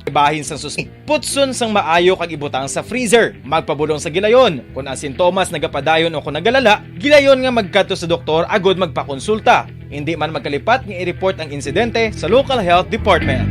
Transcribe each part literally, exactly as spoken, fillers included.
Bahin sang sus-, putson sang maayo kag ibutang sa freezer. Magpabulong sa gilayon. Kon ang sintomas nagapadayon o kon nagalala, gilayon nga magkadto sa doktor agud magpakonsulta. Indi man magkalipat nga i-report ang insidente sa local health department.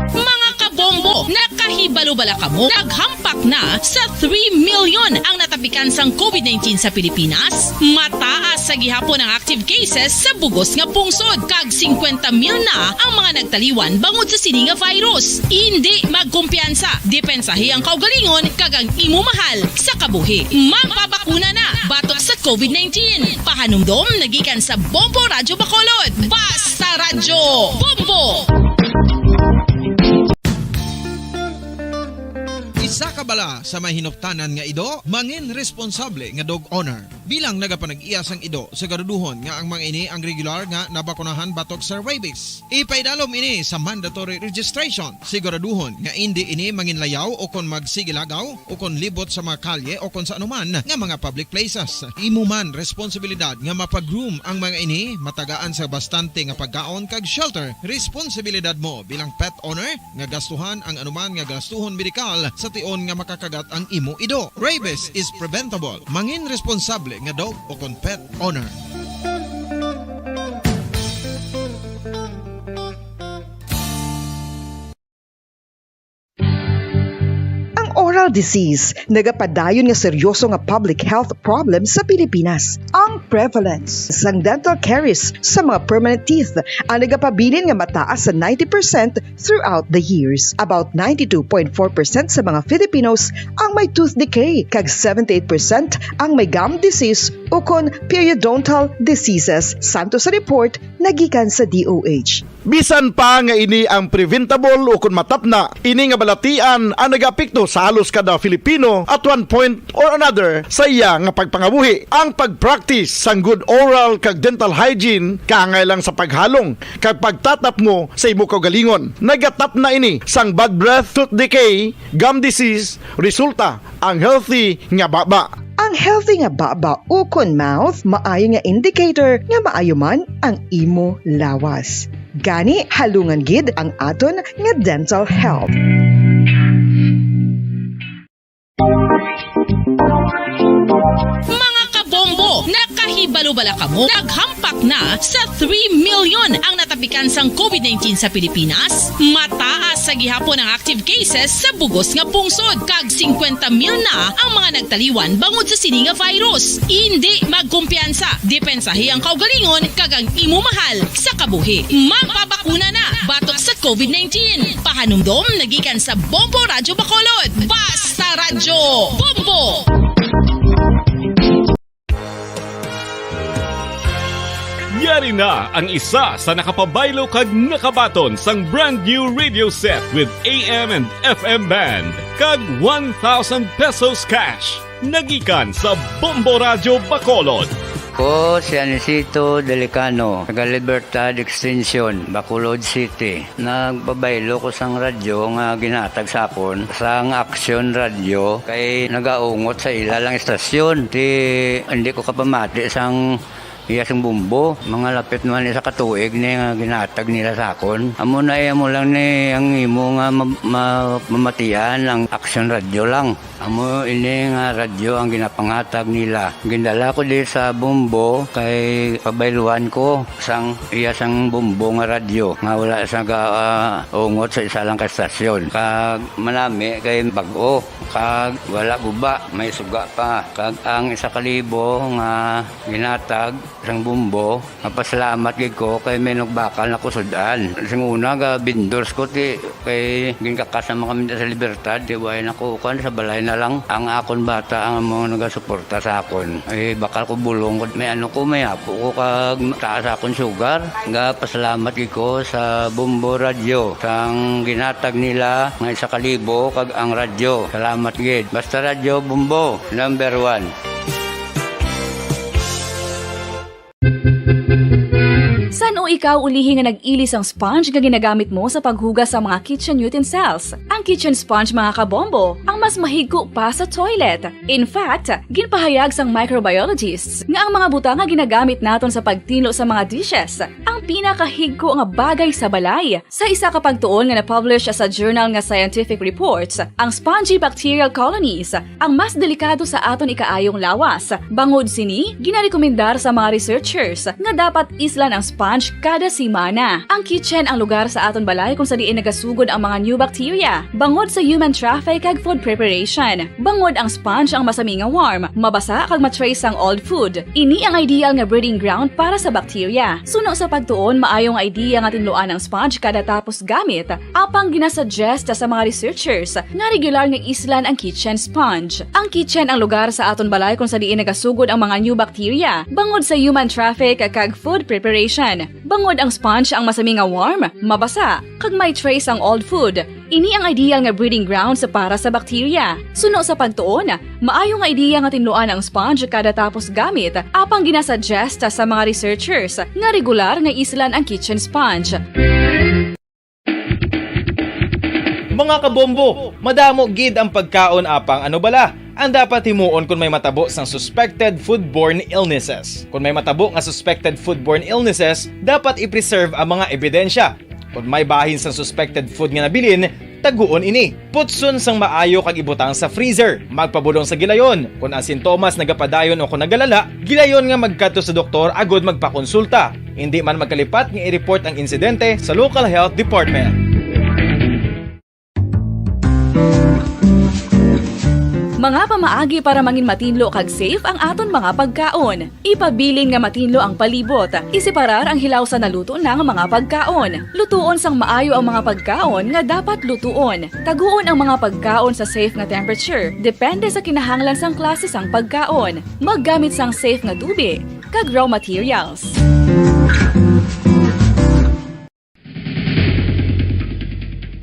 Mga kabombo, nakahibalo bala kamo? Naghampak na sa three million ang natapikan sang COVID nineteen sa Pilipinas. Mataas sa gihapon ang active cases sa bugos nga pungsod, kag singkwenta mil na ang mga nagtaliwan bangod sa sini nga virus. Indi magkumpiyansa, depensahi ang kaugalingon kag ang imo mahal sa kabuhi. Magpabakuna na batok sa COVID nineteen. Pahanumdom nagikan sa Bombo Radyo Bacolod. Basta Radyo Bombo! Isa ka bala sa may hinuptanan nga ido, mangin responsable nga dog owner. Bilang nagapanag-iya sang ido, siguraduhon nga ang mga ini ang regular nga nabakunahan batok sa rabies. Ipaidalom ini sa mandatory registration. Siguraduhon nga indi ini manginlayaw o kon magsigilagaw o kon libot sa mga kalye o kon sa anuman nga mga public places. Imo man responsibilidad nga mapag-groom ang mga ini, matagaan sa bastante nga pagkaon kag shelter. Responsibilidad mo bilang pet owner nga gastuhan ang anuman nga gastuhon medikal sa tion nga makakagat ang imo ido. Rabies is preventable. Mangin responsable nga dog o kon pet owner. Ang oral disease nagapadayon nga seryoso nga public health problem sa Pilipinas. Ang prevalence sang dental caries sa mga permanent teeth ang nagapabilin nga mataas sa ninety percent throughout the years. About ninety-two point four percent sa mga Filipinos ang may tooth decay, kag seventy-eight percent ang may gum disease ukon periodontal diseases, santo sa report nagikan sa D O H. Bisan pa nga ini ang preventable ukon matapna, ini nga balatian ang nagaapekto sa halos kada Filipino at one point or another sa iya nga pagpangabuhi. Ang pag-practice sang good oral kag dental hygiene kaangay lang sa paghalong kag pagtatapngo sa imo kaugalingon. Nagatapna ini sang bad breath, tooth decay, gum disease, resulta ang healthy nga baba. Ang healthy nga baba ukon mouth maayo nga indicator nga maayo man ang imo lawas. Gani, halungan gid ang aton nga dental health. Mga kabombo, nakahibalo bala kamo? Naghampak na sa three million ang natapikan sang COVID nineteen sa Pilipinas. Mataas sa gihapon ang active cases sa bugos nga pungsod, kag singkwenta mil na ang mga nagtaliwan bangod sa sini nga virus. Indi magkumpiyansa, depensahi ang kaugalingon kag ang imo mahal sa kabuhi. Magpabakuna na batok sa COVID nineteen. Pahanumdom nagikan sa Bombo Radyo Bacolod. Basta Radyo Bombo! Yari na ang isa sa nakapabaylo kag nakabaton sang brand new radio set with A M and F M band kag one thousand pesos cash. Nagikan sa Bombo Radyo Bacolod. Ko si Anisito Delicano, taga Libertad Extension, Bacolod City. Nagpabaylo ko sang radyo nga ginhatag sa akon sang Aksyon Radyo kay nagaungot sa ila lang istasyon. Ti hindi ko kapamati sang iya sing bumbo. Mga lapit man isa ka tuig ni nga ginhatag nila sa akon. Amo na, eh, amo lang ni ang imo nga ma-, ma-, mamatian ang Aksyon Radyo lang. Amo ini nga radyo ang ginapanghatag nila. Gindala ko di sa Bombo kay pabayluan ko sang iya sang Bombo nga radyo nga wala sa ga, ah, ungot sa isa lang ka estasyon. Kag manami kay bag-o, kag wala guba, may suga pa. Kag ang isa ka libo nga ginhatag sang Bombo, mapasalamat gid ko kay may nagbakal na ko sud-an. Sing una, ga vendors ko, ti, kay ginkakas naman kami sa Libertad, ti, way na ko, kuan, sa balay na lang. Ang akon bata ang mga nagasuporta sa akon. Ay, bakal ko bulong ko, may ano ko, may apo ko, kag taas akon sugar. Ga, pasalamat gid ko sa Bombo Radyo, sang ginhatag nila nga isa ka libo, kag ang radyo. Salamat gid. Basta Radyo Bombo, number one. San-o Ikaw ulihi nga nag-ili sang sponge nga ginagamit mo sa paghugas sa mga kitchen utensils. Ang kitchen sponge, mga kabombo, ang mas mahigko pa sa toilet. In fact, ginpahayag sang microbiologists nga ang mga butang nga ginagamit naton sa pagtinlo sa mga dishes ang pinakahigko nga bagay sa balay. Sa isa ka pagtuon nga na-publish sa journal nga Scientific Reports, ang spongy bacterial colonies ang mas delikado sa aton ikaayong lawas. Bangod sini, ginarekomendar sa mga researchers nga dapat islan ang sponge kada semana. Ang kitchen ang lugar sa aton balay kung sa diin nagasugod ang mga new bacteria bangod sa human traffic kag food preparation. Bangod ang sponge ang masami nga warm, mabasa kag ma-trace ang old food. Ini ang ideal nga breeding ground para sa bacteria. Suno sa pagtuon, maayo nga idea nga tinluan ang sponge kada tapos gamit, apang ginasuggest sa mga researchers nga regular nga islan ang kitchen sponge. Ang kitchen ang lugar sa aton balay kung sa diin nagasugod ang mga new bacteria bangod sa human traffic kag food preparation. Bangod ang sponge ang masami nga warm, mabasa, kag may trace ang old food. Ini ang ideal nga breeding grounds para sa bacteria. Suno sa pagtuon, maayo nga ideya nga tinluan ang sponge kada tapos gamit, apang ginasuggest sa mga researchers nga regular nga islan ang kitchen sponge. Mga kabombo, madamo gid ang pagkaon, apang ano bala ang dapat himuon kon may matabo sang suspected foodborne illnesses? Kon may matabo nga suspected foodborne illnesses, dapat i-preserve ang mga ebidensya. Kon may bahin sang suspected food nga nabilin, taguon ini. Putson sang maayo kag ibutang sa freezer. Magpabulong sa gilayon. Kon ang sintomas nagapadayon o kon nagalala, gilayon nga magkadto sa doktor agud magpakonsulta. Indi man magkalipat nga i-report ang insidente sa local health department. Mga pamaagi para mangin matinlo kag safe ang aton mga pagkaon. Ipabilin nga matinlo ang palibot. Iseparar ang hilaw sa naluto na nga mga pagkaon. Lutuon sang maayo ang mga pagkaon nga dapat lutuon. Taguon ang mga pagkaon sa safe nga temperature, depende sa kinahanglan sang klase sang pagkaon. Maggamit sang safe nga tubig kag raw materials.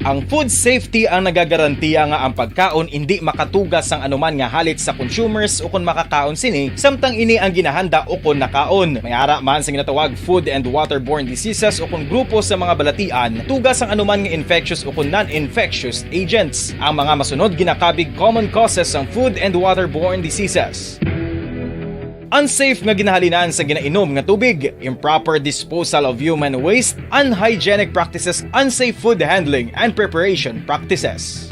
Ang food safety ang nagagarantiya nga ang pagkaon indi makatuga sang anuman nga halit sa consumers ukon makakaon sini, samtang ini ang ginahanda ukon nakaon. May ara man sa ginatawag food and waterborne diseases ukon grupo sa mga balatian, tuga sang anuman nga infectious ukon non-infectious agents. Ang mga masunod ginakabig common causes sang food and waterborne diseases. Unsafe nga ginahalinan sa ginainom nga tubig, improper disposal of human waste, unhygienic practices, unsafe food handling and preparation practices.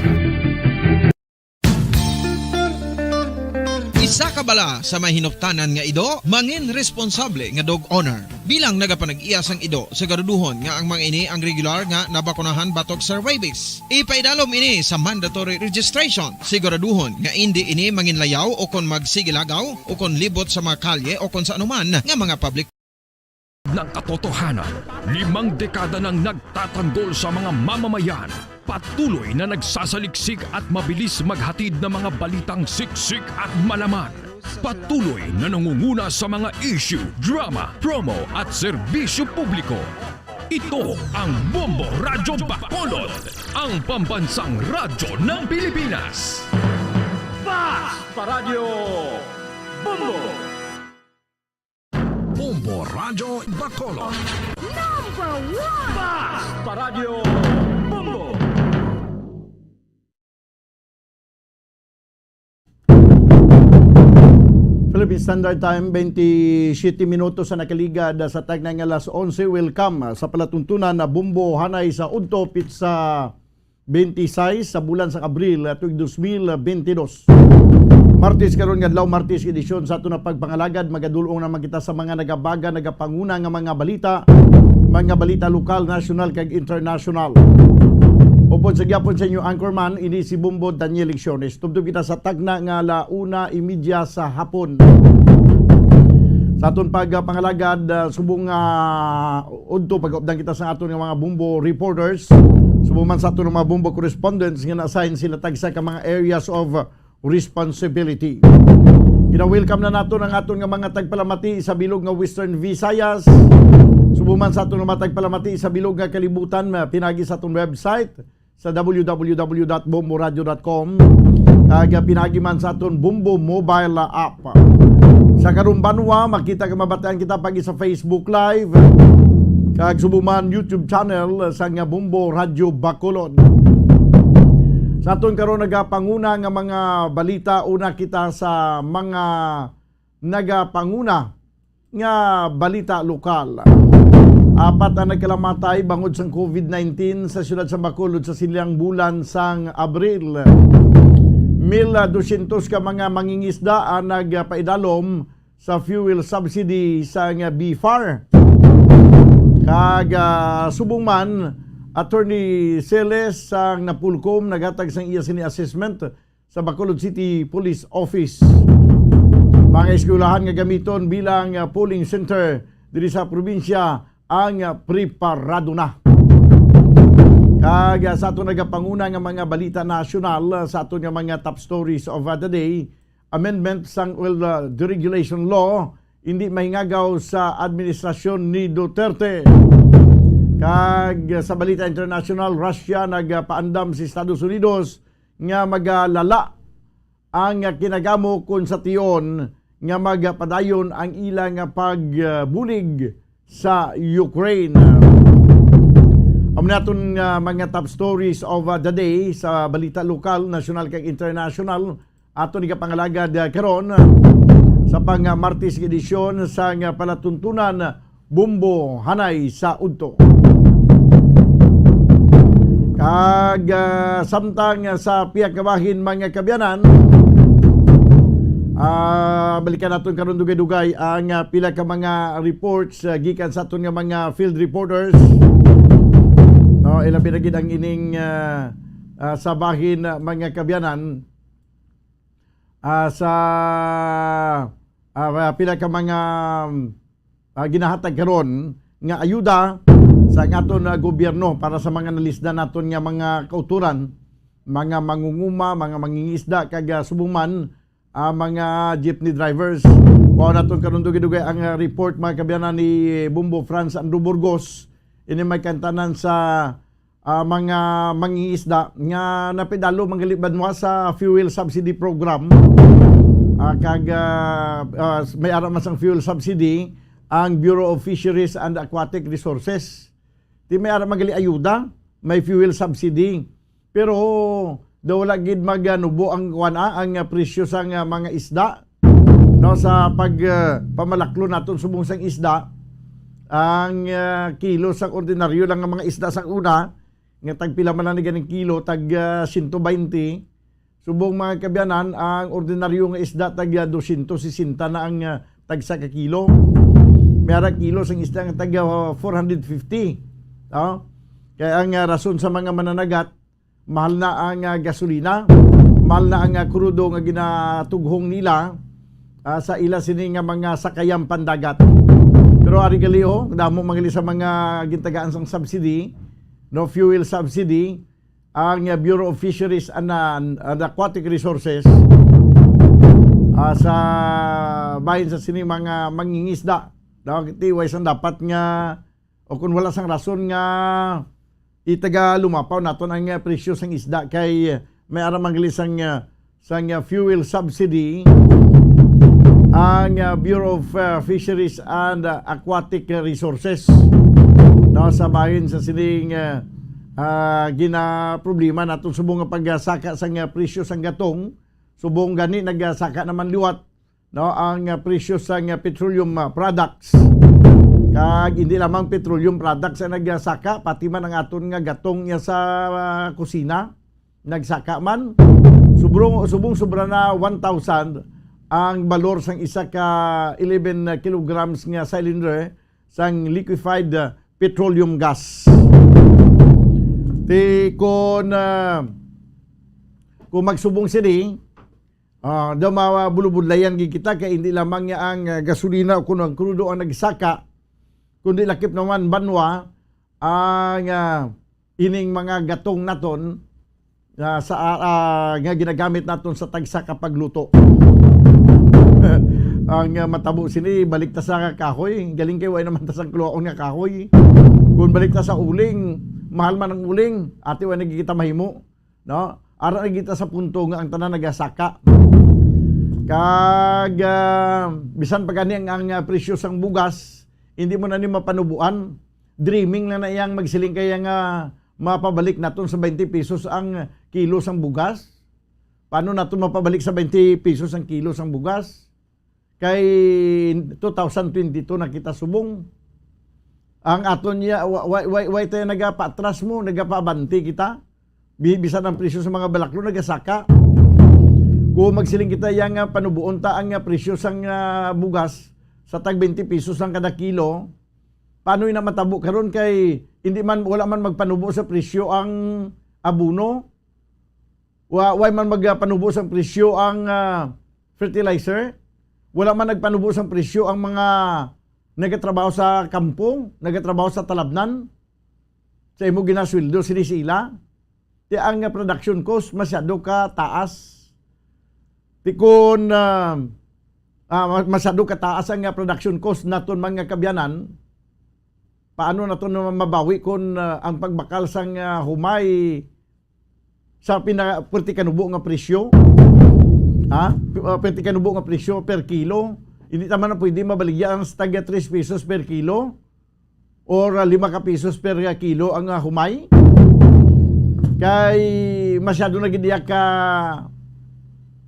Isa ka bala sa may hinuptanan nga ido, mangin responsable nga dog owner. Bilang nagapanag-iya sang ido, siguraduhon nga ang mga ini ang regular nga nabakunahan batok sa rabies. Ipaidalom ini sa mandatory registration. Siguraduhon nga indi ini manginlayaw o kon magsigilagaw o kon libot sa mga kalye o kon sa anuman nga mga public. Ng katotohanan, limang dekada nang nagtatanggol sa mga mamamayan. Patuloy na nagsasaliksik at mabilis maghatid ng mga balitang siksik at malaman. Patuloy na nangunguna sa mga issue, drama, promo at serbisyo publiko. Ito ang Bombo Radyo Bacolod, ang pambansang radyo ng Pilipinas. Fast Paradyo Bombo. Bombo Radyo Bacolod. Number one! Fast Paradyo Bombo. Philippine Standard Time, twenty-seven minutos sa nakaligad sa tagna nga alas onse. Welcome sa palatuntunan na Bombo Hanay sa udto, pitsa twenty-six sa bulan sa Abril, ah, tuig dos mil bentidós. Martes karon nga adlaw, Martes edisyon sa aton nga pagpangalagad. Magadul-ong naman kita sa mga nagabaga, nagapanguna nga mga balita, mga balita lokal, nasyonal, kag internasyonal. Upod sa gyapon sa inyo anchorman, ini si Bombo Daniel Lecciones. Tubtob kita sa tagna nga ala una y media sa hapon. Sa aton pagpangalagad, ah, subong, ah, udto, pag-updan kita sa aton nga mga Bombo reporters. Subong man sa aton nga mga Bombo correspondents nga na-assign sila tagsa ka mga areas of responsibility. Gina-welcome na naton ang aton nga mga tagpalamati sa bilog nga Western Visayas. Subong man sa aton nga mga tagpalamati sa bilog nga kalibutan, ah, pinagi sa aton website, sa w w w dot bombo radio dot com, kag pinaagi man sa aton Bombo mobile app. Sa karong banwa, makita kag mabatian kita pag sa Facebook Live, Kag subong man YouTube channel sang Bombo Radyo Bacolod. Sa aton karon nagapanguna nga mga balita, una kita sa mga nagapanguna nga balita lokal. Apat ang nagkalamatay bangod sang covid nineteen sa siyudad sa Bacolod sa silang bulan sang Abril. Mil dosyentos ka mga mangingisda ang nagpaidalom sa fuel subsidy sang BFAR. Kag, ah, subong man, Attorney Celes sang Napolcom naghatag sang iya sini assessment sa Bacolod City Police Office. Mga eskwelahan nga gamiton bilang, ah, polling center diri sa probinsya ang, ah, preparado na. Kag, ah, sa aton nagapanguna nga mga balita nasyonal, ah, sa aton nga mga top stories of, ah, the day, amendment sang oil, ah, deregulation law, hindi mahingagaw sa administrasyon ni Duterte. Kag sa balita international, Russia nagpaandam sa Estados Unidos nga magalala ang kinagamo kon sa tion nga magapadayon ang ila nga pagbulig sa Ukraine. Amo ni aton nga mga top stories of, uh, the day sa balita lokal, nasyonal kag international. Aton ikapangalagad, uh, karon, uh, sa pang, uh, Martes nga edisyon sa nga palatuntunan Bombo Hanay sa Udto. Kag, ah, samtang sa pihak nga bahin, mga kabyanan, ah, balikan naton karon dugay-dugay ang, ah, pila ka mga reports, ah, gikan sa aton nga mga field reporters. No, ilabi na gid ang ining, ah, ah, sa bahin, ah, mga kabyanan, ah, sa, ah, pila ka mga, ah, ginahatag karon nga ayuda sa aton, ah, gobyerno para sa mga nalisdan naton nga mga kautoran, mga mangunguma, mga mangingisda, kag, ah, subong man, ah, mga jeepney drivers. Kuha naton karon dugay-dugay ang, ah, report, mga kabyanan, ni Bombo Franz Andrew Burgos. Ini may kantanan sa, ah, mga mangingisda nga napidalo man gali banwa sa fuel subsidy program. Ah, kag, ah, ah, may ara man sang fuel subsidy ang Bureau of Fisheries and Aquatic Resources. Di may ara man gali ayuda, may fuel subsidy. Pero daw wala gid maganubo ang kuwan, ah, ang, ah, presyo sang, ah, mga isda. No, sa pag, ah, pamalaklon naton subong sang isda, ang, ah, kilo sang ordinaryo lang nga mga isda sang una, nga tagpila man lang ni ganing kilo, tag, ah, siyento baynte. Subong, mga kabyanan, ang ordinaryo nga isda tag, ah, dosyentos sesenta na ang, ah, tagsa ka kilo. May ara kilo sang isda nga tag, ah, four hundred fifty. Oh? Kaya ang, ah, rason sa mga mananagat, mahal na ang, ah, gasolina, mahal na ang, ah, krudo nga ginatughong nila, ah, sa ila sini nga mga sakayang pandagat. Pero ari gali, oh, damo man gali sa mga gintagaan sang subsidy, no, fuel subsidy, ang, ah, Bureau of Fisheries and, ah, and Aquatic Resources, ah, sa bahin sa sini mga mangingisda. Daw, ti, way sang dapat nga o kon wala sang rason nga itaga lumapaw naton ang, ah, presyo sang isda kay may ara man gali sang, ah, sang, ah, fuel subsidy ang, ah, Bureau of, ah, Fisheries and, ah, Aquatic Resources, no, sa bahin sa sining, ah, ah, ginaproblema naton subong nga pagsaka sang, ah, presyo sang gatong, subong gani nagsaka naman liwat, no, ang, ah, presyo sang, ah, petroleum, ah, products. Kag hindi lamang petroleum products ang nagsaka, pati man ang aton nga gatong niya sa, ah, kusina, nagsaka man. Subong, subong sobra na one thousand ang balor sang isa ka eleven kilograms nga cylinder sang liquefied, ah, petroleum gas. Ti kon, ah, kung magsubong sini, ah, daw mabulubudlayan gid kita kay hindi lamang niya ang, ah, gasolina o kuno ang krudo ang nagsaka, kundi lakip naman banwa ang, ah, ining mga gatong naton, ah, sa, ah, nga ginagamit naton sa tagsa ka pagluto. Ang, ah, matabo sini, balik ta sa kahoy. Galing kay way naman ta sang kuluhaon nga kahoy. Kung balik ta sa uling, mahal man ang uling, ati way na gid kita mahimo. No? Ara na kita sa punto nga ang tanan nagasaka. Kag, ah, bisan pa gani ang, ang, ah, presyo sang bugas, hindi mo na ni mapanubuan. Dreaming na na iyang magsiling kaya nga mapabalik naton sa twenty pesos ang kilo sang bugas? Paano naton mapabalik sa twenty pesos ang kilo sang bugas? Kay two thousand twenty-two na kita subong. Ang aton niya, wa-, wa-, wa-, wa tayo nagapatras mo, nagapaabanti kita. Bi-, bisan ang presyo sa mga balaklo nagasaka. Kung magsiling kita yang, ah, panubuon ta ang, ah, presyo sang, ah, bugas sa tag twenty pesos ang kada kilo, paano ina matabo karon kay hindi man, wala man magpanubo sa presyo ang abono? Wa-, way man magpanubo sang presyo ang, ah, fertilizer? Wala man nagpanubo sang presyo ang mga nagatrabaho sa kampo, nagatrabaho sa talabnan? Sa imo ginasweldo sini sila? Ti ang, ah, production cost masyado ka taas. Ti kun, ah, ah, ma-, masyado ka taas ang, ah, production cost naton mga kabyanan, paano naton na mabawi kun, ah, ang pagbakal sang, ah, humay sa pina-, perti kanubo nga presyo? Ha? P-, ah, perti kanubo nga presyo per kilo? Hindi ta man pwede mabaligya ang sa tag tres pesos per kilo? Or, ah, lima ka pesos per kilo ang, ah, humay? Kay masyado na gid iya ka,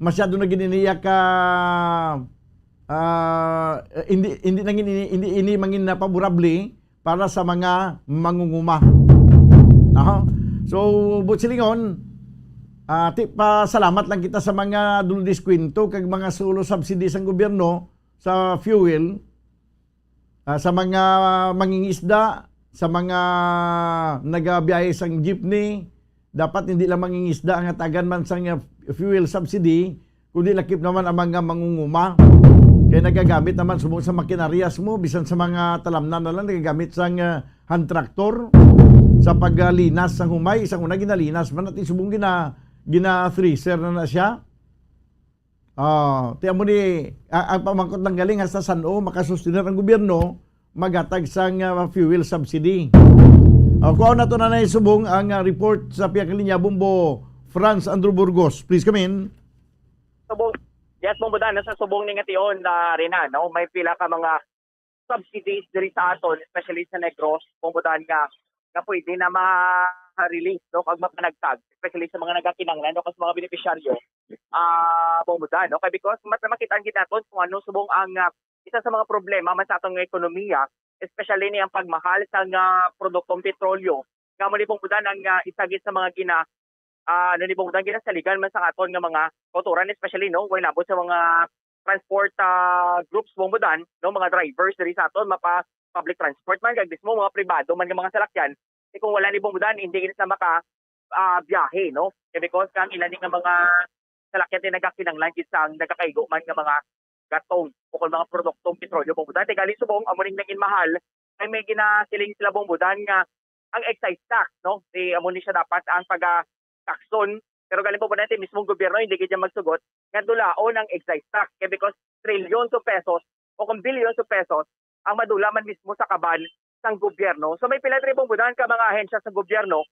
masyado na gid ini iya ka, ah, hindi, hindi na gid ini, hindi ini mangin na paborable para sa mga mangunguma. Aha. So, buot silingon, ah, ti, pasalamat lang kita sa mga dulodiskwento kag mga sulo subsidy sang gobyerno sa fuel. Ah, sa mga mangingisda, sa mga nagabiyahe sang jeepney, dapat hindi lang mangingisda ang hatagan man sang, ah, fuel subsidy, kundi lakip naman ang mga mangunguma. Kay nagagamit naman subong sa makinaryas mo, bisan sa mga talamnan na lang, nagagamit sang, ah, hand tractor sa paglinas sang humay. Sang una, ginalinas man, at subong gina-, gina-thresher na na siya. Ah, ti amo ni, a-, ang pamangkot lang gali nga sa san-o makasustener ang gobyerno maghatag sang, ah, fuel subsidy. Ah, kuhaon nato na subong ang, ah, report sa pihak linya, Bombo Franz Andrew Burgos. Please come in. Subong, yes, Bombo Dan, sa subong ni nga tion, ah, Rina, no? May pila ka mga subsidies diri sa aton, especially sa Negros, Bombo Dan, nga, nga pwede na ma-release, no, kag mapanagtag, especially sa mga nagakinahanglan, no, kag sa mga benepisyaryo, ah, Bombo Dan, no? Kay because mat-, makita gid naton kung ano subong ang, ah, isa sa mga problema man sa aton nga ekonomiya, especially ni ang pagmahal sa nga produktong petrolyo, nga amo ni, Bombo Dan, ang, ah, isa gid sa mga gina-, ah, ano ni, Bombo Dan, ginasaligan man sa aton nga mga kautoran, especially, no, way labot sa mga transport, ah, groups, Bombo Dan, no, mga drivers diri sa aton, mapa public transport man, kag mismo mga pribado man nga mga salakyan, eh, kung wala ni, Bombo Dan, hindi gid sa maka, ah, biyahe, no? Kay because kang ila ni nga mga salakyan ti nagakinahanglan gid sang nagakaigo man nga mga gatong o kung mga produktong petrolyo, Bombo Dan. Ti gali subong, amo ning nangin mahal, kay may ginasiling sila, Bombo Dan, nga ang excise tax, no? Ti amo ni siya dapat ang paga-taxon. Pero gali, Bombo Dan, ti mismong gobyerno hindi gid niya magsugot nga dulaon ang excise tax. Kay because trillions of pesos o kung billions of pesos ang madula man mismo sa kaban sang gobyerno. So may pila diri, Bombo Dan, ka mga ahensya sa gobyerno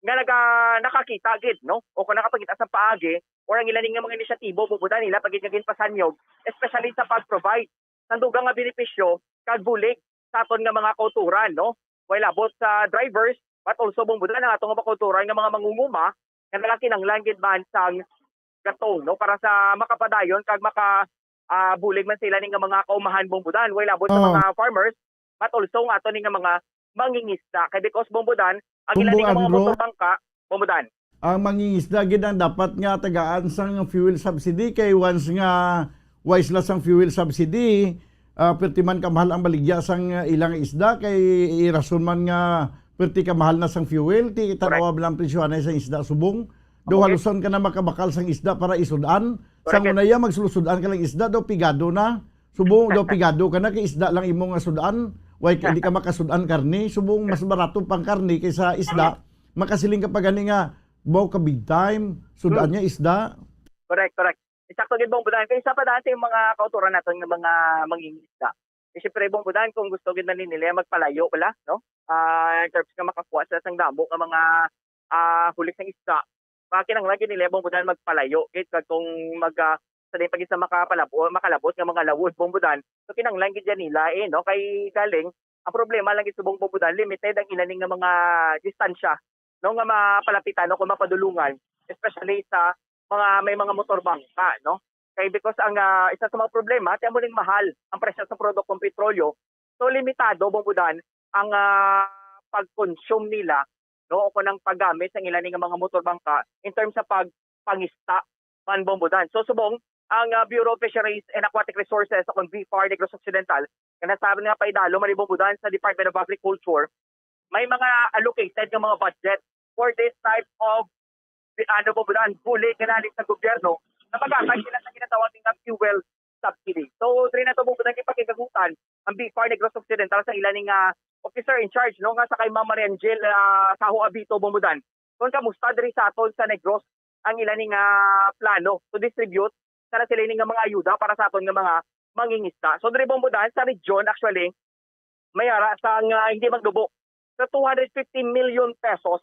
nga naga-, nakakita gid, no? O kung nakapangita sa paagi, or ang ila ni nga mga inisyatibo, Bombo Dan, ila pa gid nga ginpasanyog, especially sa pag-provide sang dugang nga benepisyo kag bulig sa aton nga mga kautoran, no? Way labot sa drivers, but also, Bombo Dan, ang aton nga mga kautoran nga mga mangunguma nga nagakinahanglan gid man sang gatong, no? Para sa makapadayon kag maka, ah, bulig man sila ni nga mga kaumahan, Bombo Dan, way labot sa Oo. mga farmers, but also ang aton ni nga mga mangingisda. Kay because, Bombo Dan, ang ila Bombo ni nga mga Andro, motorbangka, Bombo Dan. Ang mangingisda gid ang dapat nga tagaan sang fuel subsidy, kay once nga wala sila sang fuel subsidy, ah, perti man kamahal ang baligya sang, ah, ilang isda, kay irason man nga perti kamahal na sang fuel, ti Correct. Tan-awa lang presyohan na sang isda subong. Do Amo gid. Halusan ka na makabakal sang isda para isud-an. Sang Correct. Una iya, magsulusud-an ka lang isda, do pigado na. Subong do pigado ka na, kay isda lang imo nga sud-an. Way ka, hindi ka makasud-an karne. Subong mas barato pang karne kaysa isda. Makasiling ka pa gani nga, "Baw ka big time, sud-an Hmm. niya isda." Correct, correct. Eksakto gid, Bombo Dan. Kay isa pa dati yung mga kauturan naton nga mga mangingisda. Eh, syempre, Bombo Dan, kung gusto gid na nila magpalayo, wala, no? Ah, in terms nga makakuha sila sang damo nga mga, ah, hulik sang isda, kinahanglan gid nila, Bombo Dan, magpalayo. Gid, kag kung mag, ah, sa din pa gid sa makapalabo-, makalabot nga mga lawod, Bombo Dan, so kinahanglan gid yan nila, eh, no? Kay galing, Ang problema lang gid subong, Bombo Dan, limited ang ila ni nga mga distansya, no, nga mapalapitan o kung mapadulungan, especially sa mga may mga motor bangka, no? Kay because ang, ah, isa sa mga problema, kaya muling mahal ang presyo sa produktong petrolyo. So, limitado, Bombo Dan, ang, ah, pag-consume nila, no, o kung ang paggamit sa ila ni nga mga motor bangka in terms sa pagpangista man, Bombo Dan. So, subong, ang, ah, Bureau of Fisheries and Aquatic Resources o kung BFAR Negros Occidental, nga nasabi nga paidalo man ni, Bombo Dan, sa Department of Agriculture, may mga allocated nga mga budget for this type of, ano, Bombo Dan, bulig nga nalit sa gobyerno na magamit sila sa ginatawag nga fuel subsidy. So, diri na to, Bombo Dan, ipakikagutan ang BFAR Negros Occidental sa ila ni nga officer in charge, no, nga sa kay Ma'am Mariangel, ah, Saho Abito, Bombo Dan, kung kamusta diri sa aton sa Negros ang ila ni nga plano to distribute sa na sila ni nga mga ayuda para sa aton nga mga mangingisda. So, diri, Bombo Dan, sa region, actually, may ara sa nga hindi magnubo sa two hundred fifty million pesos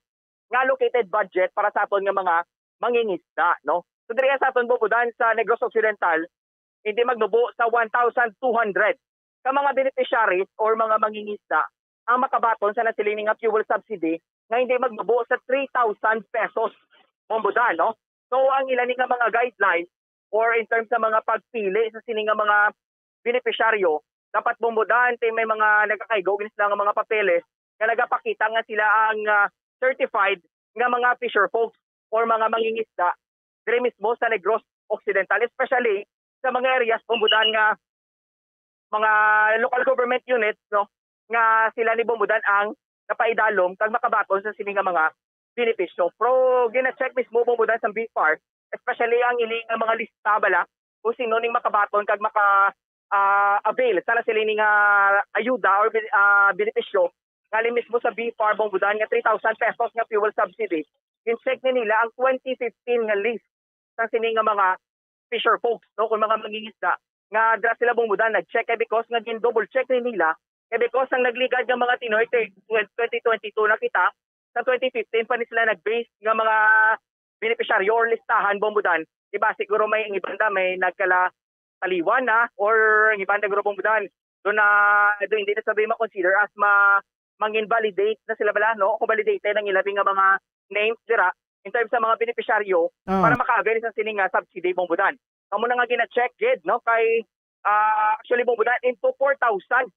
nga allocated budget para sa aton nga mga mangingisda, no? So, diri sa aton, Bombo Dan, sa Negros Occidental, hindi magnubo sa one thousand two hundred ka mga beneficiaries or mga mangingisda ang makabaton sa nasiling nga fuel subsidy nga hindi magnubo sa three thousand pesos, Bombo Dan, no? So, ang ila ni nga mga guidelines or in terms sa mga pagpili sa sini nga mga benepisyaryo, dapat, Bombo Dan, ti may mga nagakaigo gid sila nga mga papeles nga nagapakita nga sila ang, ah, certified nga mga fisher folks or mga mangingisda diri mismo sa Negros Occidental, especially sa mga areas, Bombo Dan, nga mga local government units, no, nga sila ni, Bombo Dan, ang napaidalom kag makabaton sa sini nga mga benepisyo. Pero gina-check mismo, Bombo Dan, sa BFAR, especially ang ining mga lista bala kung sino ning makabaton kag maka, ah, avail sa na sila ni nga ayuda or ben-, ah, benepisyo, ngali mismo sa BFAR, Bombo Dan, nga three thousand pesos nga fuel subsidy. Gin-check ni nila ang twenty fifteen nga list sang sini nga mga fisher folks, no, kung mga mangingisda, nga dira sila, Bombo Dan, nag-check kay because nga gin-double check ni nila, kay because ang nagligad nga mga Tinoy kay twenty twenty-two na kita, sa twenty fifteen pa ni sila nag-base nga mga benepisyaryo or listahan, Bombo Dan. Di ba, siguro may, ang iban da may nagkala taliwan na, or ang iban da, siguro, Bombo Dan, doon na, doon hindi na sabi ma-consider as ma-, mang-invalidate na sila bala, no? Kung validated ang ilabi nga mga names dira, in terms sa mga benepisyaryo, Ah. para maka-avail sa sini nga subsidy, Bombo Dan. Amo na nga gina-check gid, no? Kay, ah, actually, Bombo Dan, into four thousand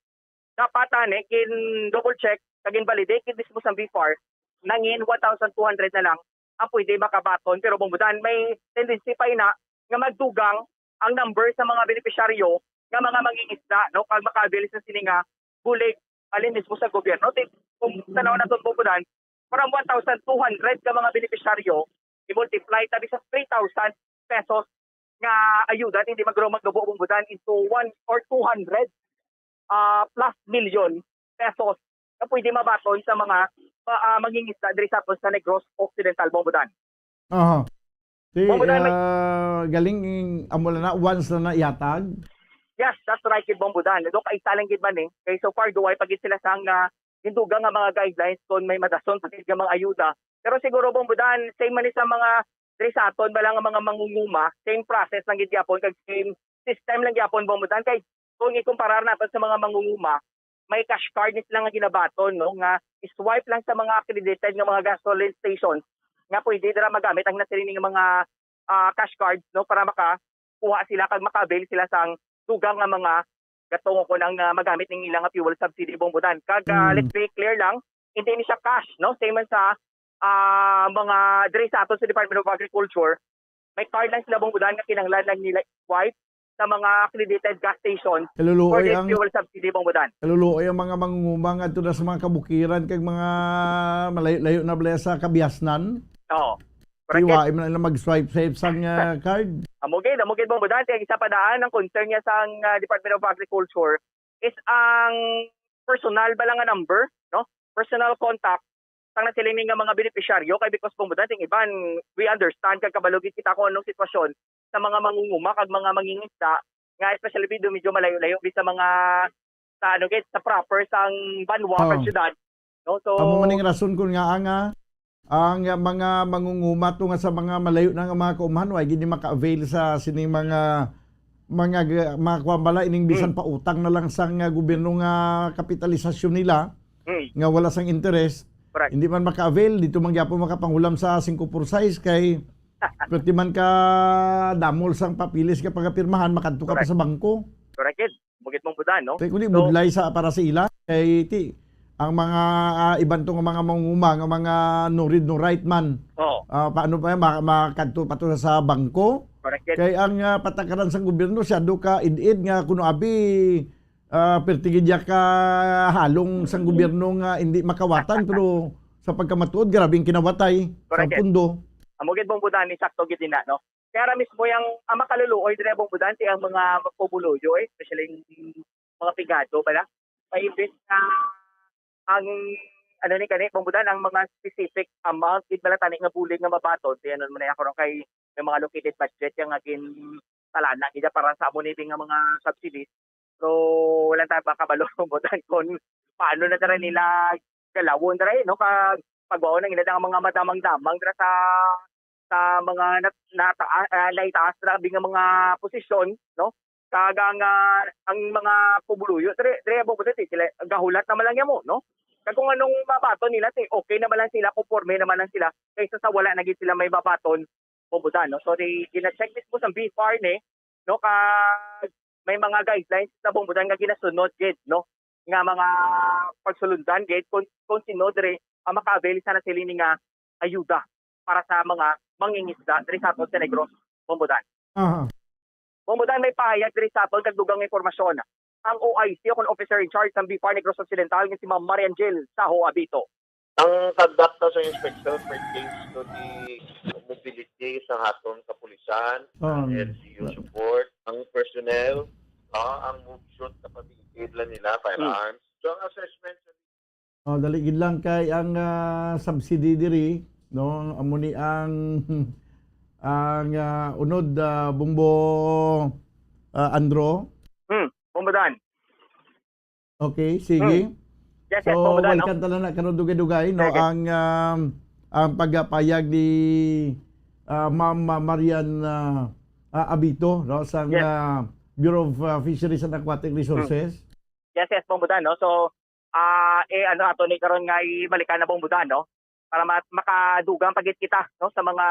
dapat ani gin-double check kag gin-validate gid mismo sa BFAR, nangin one thousand two hundred na lang ang pwede makabaton. Pero, Bombo Dan, may tendency pa ina nga magdugang ang number sa mga benepisyaryo nga mga mangingisda, no, kag maka-avail sa sini nga bulig halin mismo sa gobyerno. Ti-, kung tanaw naton, Bombo Dan, from one thousand two hundred ka mga benepisyaryo, i-multiply tabi sa three thousand pesos nga ayuda, hindi magro-, magnubo, Bombo Dan, into one or two hundred, ah, plus million pesos na pwede mabaton sa mga, ah, ah, mangingisda diri sa aton sa Negros Occidental, Bombo Dan. Aha. Si, Bombo Dan, may ah, galing, amo lang na, once na naiyatag? Yes, that's right, gid, Bombo Dan. Do, kaisa lang gid man, eh. Kay so far, duway pa gid sila sang, ah, hindugang nga mga guidelines kung may madason pa gid nga mga ayuda. Pero siguro, Bombo Dan, same man ni sa mga diri sa aton, bala nga mga mangunguma, same process lang gid gyapon, kag same system lang gyapon, Bombo Dan. Kay kung ikumparar naton sa mga mangunguma, may cash card ni sila nga ginabaton, no, nga i-swipe lang sa mga accredited nga mga gasoline stations, nga pwede dira magamit ang nasiling nga mga, ah, cash cards, no, para makakuha sila kag maka-avail sila sang dugang nga mga gatong o kung ang, ah, magamit ning ilang nga fuel subsidy, Bombo Dan. Kag, ah, Mm. let's be clear lang, hindi ni siya cash, no? Same man sa, ah, mga diri sa aton sa Department of Agriculture, may card lang sila, Bombo Dan, nga kinahanglan lang nila i-swipe sa mga accredited gas station for Kaluluoy this ang fuel subsidy, Bombo Dan. Kaluluoy ang mga mangunguma nga adto na sa mga kabukiran kag mga malayo-layo na bala sa kabiasnan. Oo. Correct. Tiwain man lang mag-swipe sa ipsang, ah, card. Amo gid, amo gid, Bombo Dan. Kay isa pa daan ang concern niya sang, ah, Department of Agriculture is ang personal bala nga number, no? Personal contact sang nasiling nga mga benepisyaryo, kay because, Bombo Dan, ting iban, we understand kag kabalo gid kita kung anong sitwasyon sa mga mangunguma kag mga mangingisda nga especially medyo, medyo malayo-layo gid sa mga, sa ano gid, sa proper sang banwa kag Oh. syudad, no? So, Amo man ning rason kun ngaa nga ang mga mangunguma to nga sa mga malayo na nga mga kaumhan, wa gid ni maka-avail sa sining mga mga g-, mga kuwan bala ining bisan Hmm. pa utang na lang sang, ah, gobyerno nga kapitalisasyon nila, Hmm. nga wala sang interes, Correct. hindi man maka-avail, dito man gyapon makapanghulam sa singko por sais kay perti man ka damol sang papeles nga pagapirmahan, makadto ka pa Correct. sa bangko. Correct, gid. Mugit mong budan, no? Kay kundi So, budlay sa para sa ila, kay ti, ang mga, ah, iban to nga mga manguma, nga mga no read, no write man. Oo. Ah, paano pa yan? Ma-, makadto pa to sa bangko? Correct, gid. Kay ang, ah, patakaran sang gobyerno, siya do ka id-id nga kuno abi, ah, perti gid ya ka halong sang gobyerno nga hindi makawatan, pero sa pagkamatuod, grabe ang kinawatay sa Correct, gid. pundo. Amo gid, Bong Budan, ni sakto gid na, no? Kaya ra mismo yang, ang makaluluoy diri, Bong Budan, ti ang mga magpubuluyo, eh, especially yung mga pigado, bala. Kay imbes na ang, ano ni kani, Bong Budan, ang mga specific amount, gid bala tani nga bulig nga mabaton, ti ano man ako ron kay may mga allocated budget yang nga gin talana gid para sa amo ni nga mga subsidies. So, wala ta makabalo, Bong Budan, kung paano na dira nila galawon dira, eh, no? Kag pagwaon ang ila nga mga madamang-damang dira sa, sa mga nat-, nata-, ah, naitaas na nga mga posisyon, no? Kag ang, ah, ang mga pumuluyo, diri, diri, Bong Budan, sila, gahulat naman lang yan mo, no? Kag kung anong mabaton nila, ti, okay naman lang sila, konforme naman lang sila, kaysa sa wala na gid sila may mabaton, Bong Budan, no? So, di, gina-check mismo sa B F A R ni, no? Kag may mga guidelines na, Bong Budan, nga ginasunod gid, no? Nga mga pagsulundan gid kung, kung sino diri ang maka-avail sa nasiling nga ayuda para sa mga mangingisda diri sa aton sa Negros, Bong Budan. Aha. Bong Budan, may pahayag diri sa aton kag dugang nga impormasyon ang O I C o kung officer in charge sang B F A R Negros Occidental nga si Ma'am Mariangel Saho Abito. Ang conduct sa inspection pertains to the mobility sa aton kapulisan, ang Um, L G U support, ang personnel, ah, ang move shoot na pag-iitid lang nila, firearms. So, ang assessment sa Oh, dali gid lang kay ang, ah, subsidy diri, no, amo ni ang, ang, ah, unod, ah, Bumbo, ah, Andro. Hmm, Bumbo Dan. Okay, sige. Hmm. Yes, yes, So, Bumbo Dan, no? Welcome talaga na karon dugay-dugay, no, Okay, okay. ang, um, ang pagpahayag ni, ah, Ma'am, ah, Marian, ah, ah, Abito, no, sang, Yes. ah, Bureau of, ah, Fisheries and Aquatic Hmm. Resources. Yes, yes, Bumbo Dan, no? So, ah, eh, ano, ato ni karon nga ibalikan na, Bumbo Dan, no? Para ma-, makadugang pa gid kita, no, sa mga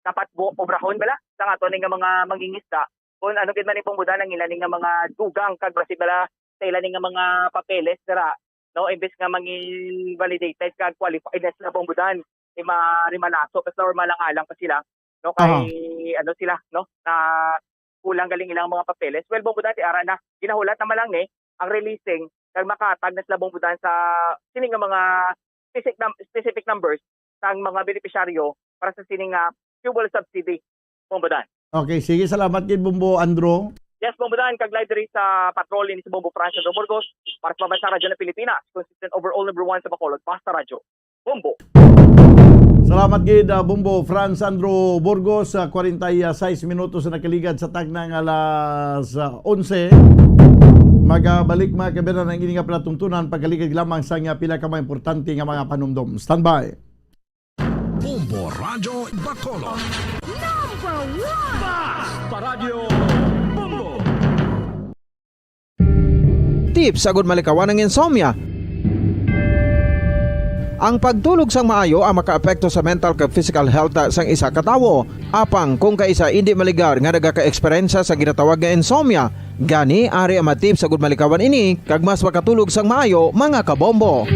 dapat bu-, obrahon bala sa ato ni nga mga mangingisda. Kung ano gid man ni, Bumbo Dan, ang ila ni nga mga dugang kag basi bala sa ila ni nga mga papeles dira, no? Imbes nga mangin validated kag qualified na sila, Bumbo Dan, eh, ma-, rimalaso pa sila or malang-alang pa sila, no? Kay, Aha. ano sila, no? Na kulang galing ilang mga papeles. Well, Bumbo Dan, ti ara na, ginahulat naman lang ni ang releasing kag makahatag na sila, Bumbo Dan, sa sini nga mga specific num-, specific numbers sang mga benepisyaryo para sa sini nga fuel subsidy, Bumbo Dan. Okay, sige, salamat gid, Bumbo Andro. Yes, Bumbo Dan, kag live diri sa patrol ini si Bumbo Franz Andro Burgos para sa Pambansang Radyo ng Pilipinas, consistent overall number one sa Bacolod, Basta Radyo. Bumbo. Salamat gid, ah, Bumbo Franz Andro Burgos. Sa kwarenta y seis minutos na nakaligad sa tagna nga alas, ah, onse. Magabalik, mga kabayan, ang ini nga palatuntunan pagkaligad lamang sa nga pila ka mga importante nga mga panumdom. Standby. Bumbo Radyo Bacolod. Number one. Basta Radyo Bumbo. Tips agud malikawan ang insomnia. Ang pagtulog sang maayo ang makaapekto sa mental kag physical health sang isa ka tawo. Apang kung kaisa indi maligar nga nagaka-eksperyensya sa ginatawag nga insomnia, gani ari ang mga tips agud malikawan ini kag mas makatulog sang maayo, mga kabombo.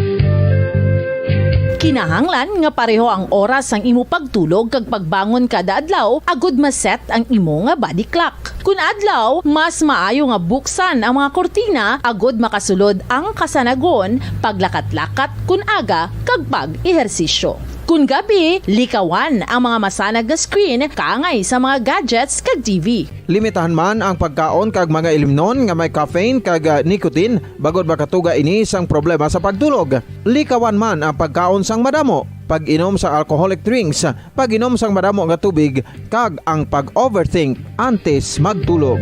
Kinahanglan nga pareho ang oras sang imo pagtulog kag pagbangon kada adlaw agud ma-set ang imo nga body clock. Kun adlaw, mas maayo nga buksan ang mga kurtina agud makasulod ang kasanagon, paglakat-lakat kun aga, kag pag-ehersisyo. Kun gabi, likawan ang mga masanag nga screen kaangay sa mga gadgets kag T V. Limitahan man ang pagkaon kag mga ilimnon nga may caffeine kag, ah, nicotine, bangod makatuga ini sang problema sa pagtulog. Likawan man ang pagkaon sang madamo, pag-inom sa alcoholic drinks, pag-inom sang madamo nga tubig, kag ang pag-overthink antes magtulog.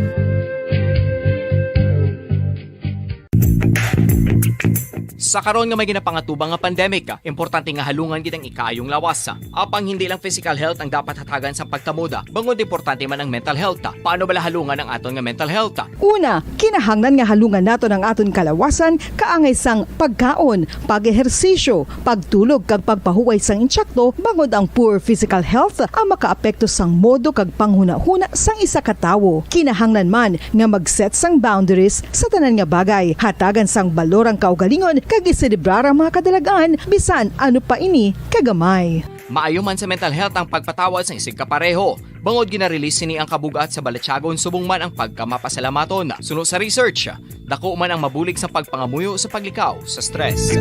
Sa karon nga may ginapangatubang nga pandemic, importante nga halungan gid ang ikaayong lawas. Apang hindi lang physical health ang dapat hatagan sang pagtamod, bangod importante man ang mental health. Paano bala halungan ang aton nga mental health? Una, kinahanglan nga halungan naton ang aton kalawasan kaangay sang pagkaon, pag-ehersisyo, pagtulog kag pagpahuway sang intsakto, bangod ang poor physical health ang makaapekto sang modo kag panghunahuna sang isa ka tawo. Kinahanglan man nga mag-set sang boundaries sa tanan nga bagay, hatagan sang balor ang kaugalingon kag iselebrar ang mga kadalagan, bisan ano pa ini kagamay. Maayo man sa mental health ang pagpatawad sa isigkapareho, bangod gina-release sini ang kabug-at sa balatyagon subong man ang pagkamapasalamaton. Suno sa research, dako man ang mabulig sa pagpangamuyo sa paglikaw sa stress.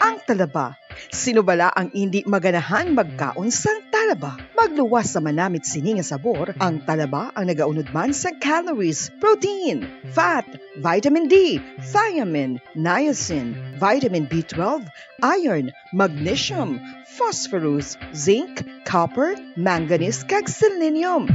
Ang talaba. Sino bala ang indi maganahan magkaon sang talaba? Magluwas sa manamit sini nga sabor, ang talaba ang nagaunod man sa calories, protein, fat, vitamin D, thiamine, niacin, vitamin B twelve, iron, magnesium, phosphorus, zinc, copper, manganese, kag selenium.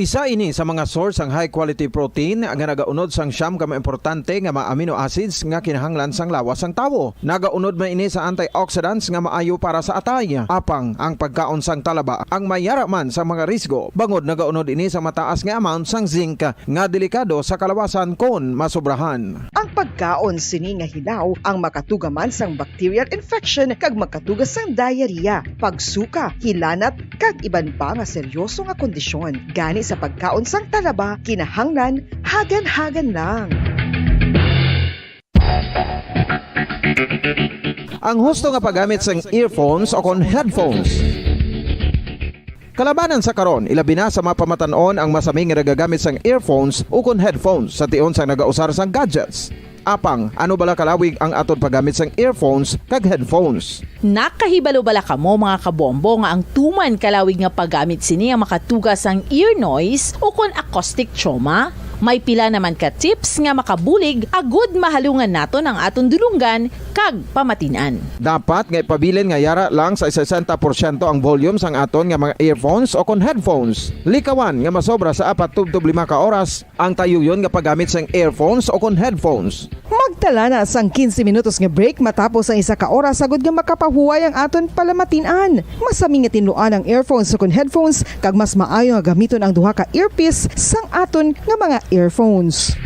Isa ini sa mga source sang high quality protein nga nagaunod sang siyam ka mga importante nga mga amino acids nga kinahanglan sang lawas sang tawo. Nagaunod man ini sa antioxidants nga maayo para sa atay. Apang ang pagkaon sang talaba ang may yara man sa mga risgo, bangod nagaunod ini sa mataas nga amount sang zinc nga delikado sa kalawasan kon masobrahan. Ang pagkaon sini nga hilaw ang makatuga man sang bacterial infection kag makatuga sang diarrhea, pagsuka, hilanat, kag iban pa nga seryoso nga kondisyon. Gani sa pagkaon sang talaba, kinahanglan hagan-hagan lang. Ang husto nga paggamit sang earphones o kon headphones. Kalabanan sa karon, ilabi na sa mga pamatan-on ang masami nga nagagamit sang earphones ukon headphones sa tion sang nagausar sang gadgets. Apang, ano bala kalawig ang aton paggamit sang earphones kag headphones? Nakahibalo bala kamo, mga kabombo, nga ang tuman kalawig nga paggamit sini ang makatuga sang ear noise ukon acoustic trauma? May pila naman ka tips nga makabulig agud mahalungan naton ang aton dulonggan kag pamatin-an. Dapat nga ipabilin nga yara lang sa sesenta porsyento ang volume sang aton nga mga earphones o kon headphones. Likawan nga masobra sa apat tubtob lima ka oras ang tayuyon nga paggamit sang earphones o kon headphones. Magtala na sang quince minutos nga break matapos ang isa ka oras agud nga makapahuway ang aton palamatin-an. Masami nga tinluan ang earphones o kon headphones, kag mas maayo nga gamiton ang duha ka earpiece sang aton nga mga earphones.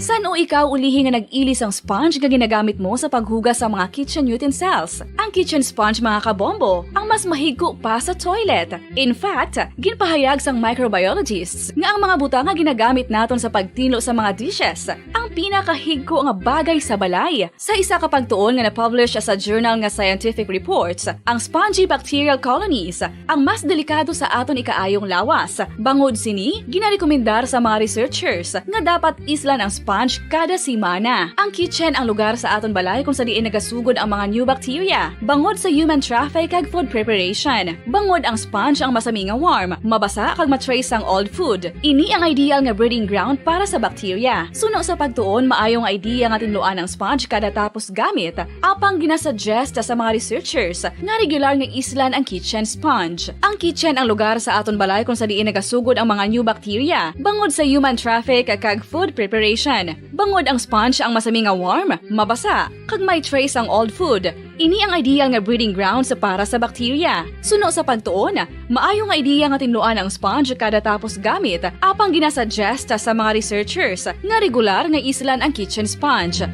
San-o ikaw ulihi nga nag-ili sang sponge nga ginagamit mo sa paghugas sa mga kitchen utensils? Ang kitchen sponge, mga kabombo, ang mas mahigko pa sa toilet. In fact, ginpahayag sang microbiologists nga ang mga butang nga ginagamit naton sa pagtinlo sa mga dishes ang pinakahigko nga bagay sa balay. Sa isa ka pagtuon nga na-publish sa journal nga Scientific Reports, ang spongy bacterial colonies ang mas delikado sa aton ikaayong lawas. Bangod sini, ginarekomendar sa mga researchers nga dapat islan ang sponge kada semana. Ang kitchen ang lugar sa aton balay kung sa diin nagasugod ang mga new bacteria, bangod sa human traffic kag food preparation. Bangod ang sponge ang masami nga warm, mabasa kag ma-trace ang old food. Ini ang ideal nga breeding ground para sa bacteria. Suno sa pagtuon, maayo nga idea nga tinluan ang sponge kada tapos gamit. Apang ginasuggest sa mga researchers nga regular nga islan ang kitchen sponge. Ang kitchen ang lugar sa aton balay kung sa diin nagasugod ang mga new bacteria, bangod sa human traffic kag food preparation. Bangod ang sponge ang masami nga warm, mabasa, kag may trace ang old food. Ini ang ideal nga breeding grounds para sa bacteria. Suno sa pagtuon, maayo nga idea nga tinluan ang sponge kada tapos gamit, apang ginasuggest sa mga researchers nga regular nga islan ang kitchen sponge.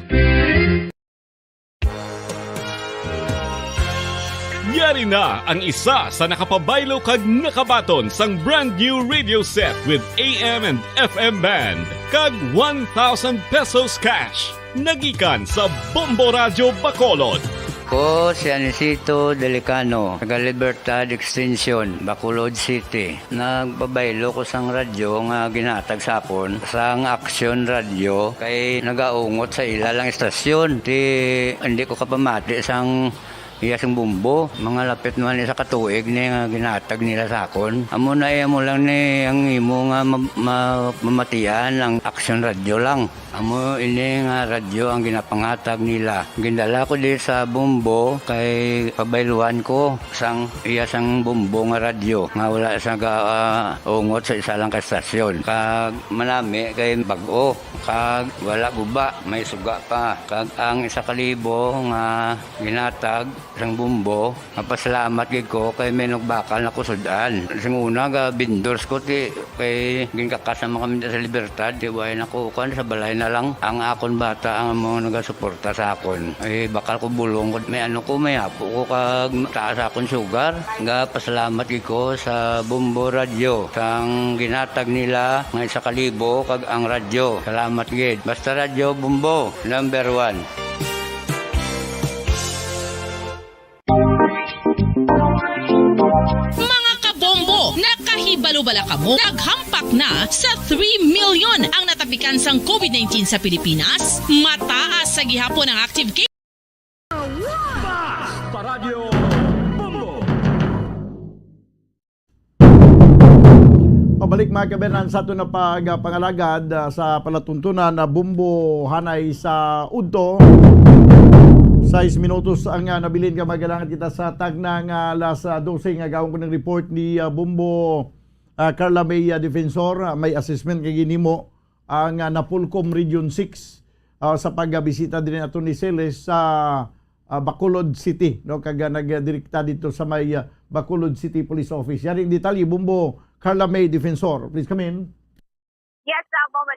Yari na ang isa sa nakapabaylo kag nakabaton sang brand new radio set with A M and F M band kag one thousand pesos cash. Nagikan sa Bombo Radyo Bacolod. Ko si Anisito Delicano, taga Libertad Extension, Bacolod City. Nagpabaylo ko sang radyo nga ginhatag sa akon sang Action Radyo kay nagaungot sa ila lang istasyon. Ti, hindi ko kapamati sang iya sing bombo. Mga lapit naman isa ka tuig ni nga ginhatag nila sa akon. Amo na iya mo lang ni ang imo nga ma-, ma-, mamatian ang Action Radyo lang. Amo ini nga radyo ang ginapangatag nila. Gindala ko di sa Bombo kay pabayluan ko sang iya sang Bombo nga radyo nga wala sa gaungot sa isa lang ka estasyon. Kag manami kay bag-o, kag wala guba, may suga pa. Kag ang isa ka libo nga ginatag sang Bombo, mapasalamat gid ko kay may nagbakal na kusud-an. Sing una, ga vendors ko, ti, kay ginkakas naman kami sa Libertad, ti, way na ko, kuwan, sa balay na lang. Ang akon bata, ang mga nagasuporta sa akon. Ay, bakal ko bulong, may ano ko, may apo ko, kag taas akon sugar. Ga pasalamat gid ko sa Bombo Radyo, sang ginatag nila nga isa ka libo, kag ang radyo. Salamat gid. Basta Radyo Bombo, number one. Mga kabombo, nakahibalo bala kamo? Naghampak na sa three million ang natapikan sang COVID nineteen sa Pilipinas. Mataas sa gihapon ang active case. Basta Radyo Bombo! Pabalik, mga kabayan, sa aton na pagpangalagad, ah, sa palatuntunan na Bombo hanay sa udto. Sais minutos ang, ah, nabilin ka, magalangat kita sa tagna nga alas, ah, dose nga gawon ko ng report ni, ah, Bombo, ah, Carla May, ah, Defensor. Ah, may assessment kay ginimo ang, ah, Napolcom Region six, ah, sa pagbisita din ato ni Celes sa, ah, Bacolod City, no, kag, ah, nagdirekta dito sa may, ah, Bacolod City Police Office. Yari ang detalye, Bombo Carla May Defensor. Please come in. Yes, uh, Bombo,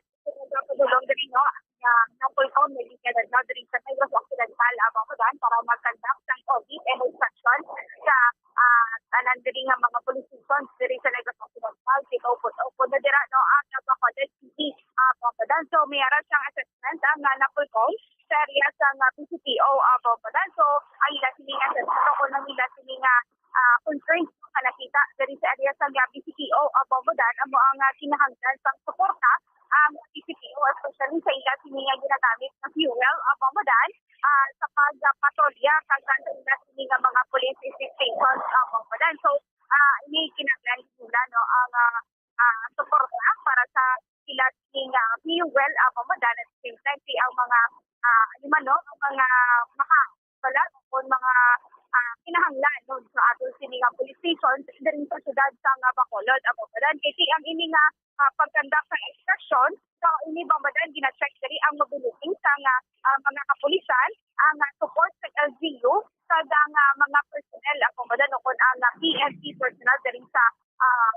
padulong diri, no, nga Napolcom, naging kanad na diri sa Negros Occidental, uh, Bombo Dan, para mag-conduct sang audit and inspection sa, ah, tanan diri nga mga police stations diri sa Negros Occidental. Sika upod-upod na dira, no, ang, uh, Bacolod City, uh, Bombo Dan. So, may ara siyang assessment ang, uh, Napolcom sa area sang, uh, B C P O, uh, Bombo Dan. So, ang ila sini nga assessment o kung ang ila sini nga, uh, concerns nga nakita diri sa area sang, uh, B C P O, uh, Bombo Dan, amo ang, uh, kinahanglan sang suporta ang B C P O, especially sa ila sini nga ginagamit nga fuel, uh, Bombo Dan, ah, sa pagpatrolya kag sa ila sini nga mga police stations, uh, Bombo Dan. So, ah, ini kinahanglan nila, no, ang, ah, ah, suporta para sa ila sini nga fuel, uh, Bombo Dan, at the same time, ti ang mga, ah, ano man, no, ang mga maka-, wala, kung mga, ah, kinahanglan, no, sa aton sini nga police stations diri sa siyudad sang, ah, Bacolod, ah, Bombo Dan. Kay ti ang ini nga, ah, pag-conduct sang inspection, so ini, Bombo Dan, gina-check diri ang mobility sang, ah, ah, mga kapulisan, ang, ah, support sa L G U, kag ang, ah, mga personnel, ah, Bombo Dan, o kon ang, ah, P N P personnel diri sa, ah,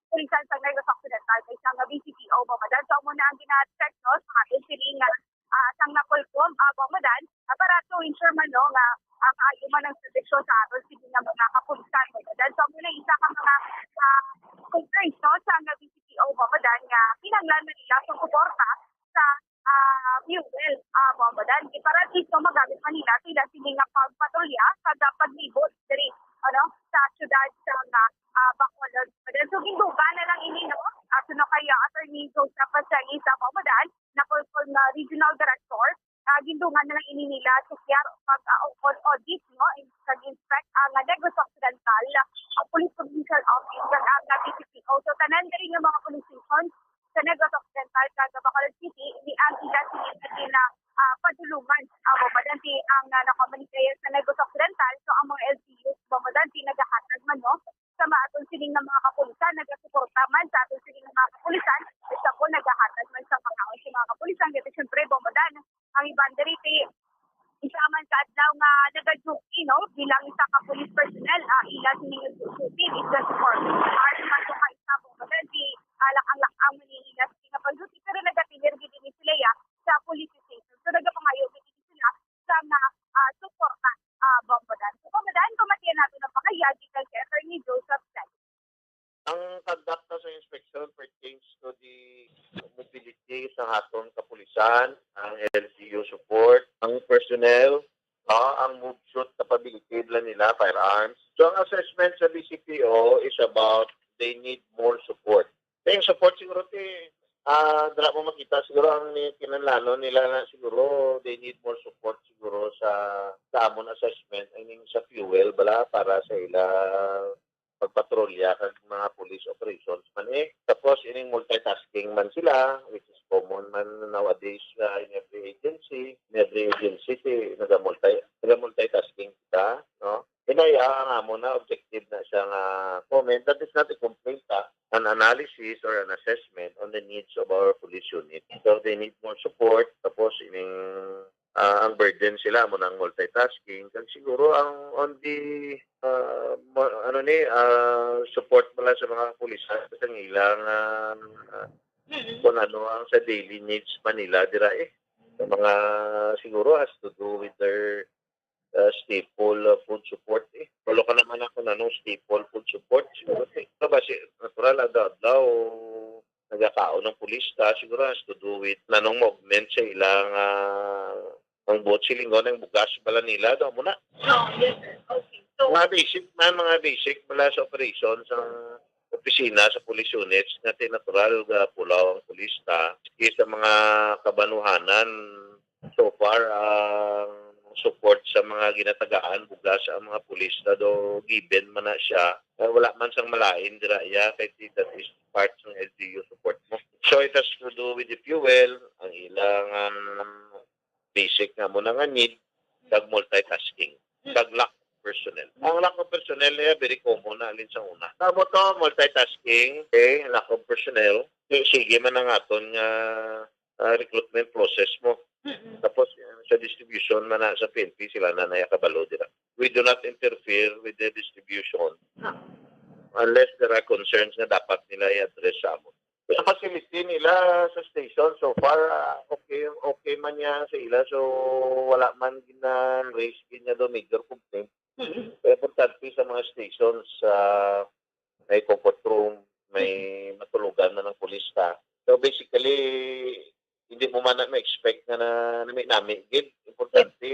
kapulisan sa Negros Occidental, kag sa, ah, B C P O, Bombo Dan. So, amo na ang gina-check, no, sa aton sini nga, ah, sang Napolcom, ah, Bombo Dan, ah, para to ensure man, no, nga, ah, maayo man ang serbisyo sa aton sini nga mga kapulisan, Bombo Dan. So, amo na isa ka mga, ah, concerns, no, sa, ah, B C P O, Bombo Dan, nga kinahanglan man nila sang suporta sa, ah, fuel, ah, Bombo Dan. Kay para at least, no, magamit man nila sila sini nga pagpatrolya kag paglibot diri, ano, sa siyudad sa, ah, ah, Bacolod, Bombo Dan. So, ginduga na lang ini, no, ato na kay, ah, Attorney Joseph Pacianis, Bombo Dan, Napolcom nga Regional Director. Ah, gindungan na lang ini nila sa C R pag, ah, on audit, no, in-, kag inspect ang, ah, Negros Occidental, ah, Police Provincial Office kag ang, ah, B C P O. So, tanan diri nga mga police stations sa Negros Occidental kag Bacolod City, ini ang ila sini nga gina-, ah, padulungan, ah, Bombo Dan, ti ang, ah, nakamanigaya sa Negros Occidental. So, ang mga L G Us, Bombo Dan, ti nagahatag man, no, sa mga aton sini nga mga kapulisan, nagasuporta man sa aton sini nga mga kapulisan, sa po nagahatag man sa mga, sa mga kapulisan, kay siyempre, Bombo Dan, ang iban diri ti isa man ka adlaw nga naga-duty, no, bilang isa ka police personnel, ah, ila sini nga duty is twenty-four hours man to ka isa, Bombo Dan, ti, ah, lakang-lakang man ni ila sini nga pag-duty, pero nagatilir gid ni sila, ya, sa police station. So, nagapangayo gid sila sa nga, ah, suporta, ah, Bombo Dan. So, Bombo Dan, pamatian nato ng pangayag gikan kay Attorney Joseph Sal. Ang conduct na sa inspection pertains to the mobility sa aton kapulisan, ang L G U support, ang personnel, ah, ang move suit capability bala nila, firearms. So, ang assessment sa B C P O is about they need more support. Kaya yung support siguro, ti, ah, dala mo makita siguro ang ni-, kinahanglanon nila na siguro they need more support siguro sa, sa amon assessment, I mean, sa fuel bala para sa ila pagpatrolya kag mga police operations man eh. Tapos ining multitasking man sila, which is common man nowadays, ah, in every agency, in every agency, si, naga-multi-, naga-multitasking kita, no? Inaya, ang amo na objective na siya nga comment, that is not a complaint, ah, an analysis or an assessment on the needs of our police unit. So, they need more support, tapos ining, ah, ang burden sila mo ng multitasking. Kag siguro ang on the, ah, mo-, ano ni, ah, support mo lang sa mga kapulisan sa ilang, ah, Mm. kung ano ang sa daily needs pa nila dira eh. Sa mga siguro has to do with their, ah, staple, ah, food support eh. Walo ka naman ako na nung staple food support. Siguro eh. Ito ba si natural adlaw-adlaw nagakaon ng pulis ta? Siguro has to do with nanong movement sa ilang, ah, ang buot silingon ang bugas bala nila daw mo na. Oh, yes, sir. Okay. So, mga basic man, mga basic bala sa operation sa opisina sa police units nga tinatural ga pulaw ang pulis ta. Sige sa mga kabanuhanan, so far, ang support sa mga ginatagaan, bugas ang mga pulis na do given man na siya. Eh, wala man sang malain dira iya, kay ti-, that is part ng L G U support mo. So it has to do with the fuel, ang ilang, um, basic nga mo na nga need, kag multitasking, kag lack of personnel. Ang lack of personnel niya, very common na alin sa una. Tamo to, multitasking, okay, lack of personnel. Sige man ang aton nga, ah, recruitment process mo. Mm-mm. Tapos, eh, sa distribution man na sa P N P, sila na naya kabalo dira. We do not interfere with the distribution Ah. unless there are concerns nga dapat nila i-address sa amon. Sa facility nila sa station, so far, ah, okay, okay man niya sa ila. So, wala man gina-raise gid niya do major complaint. Mm-mm. Pero importante sa mga stations, ah, may comfort room, may matulugan man ang pulis ta. So, basically, hindi mo man na ma-expect nga na nami-nami gid. Importante,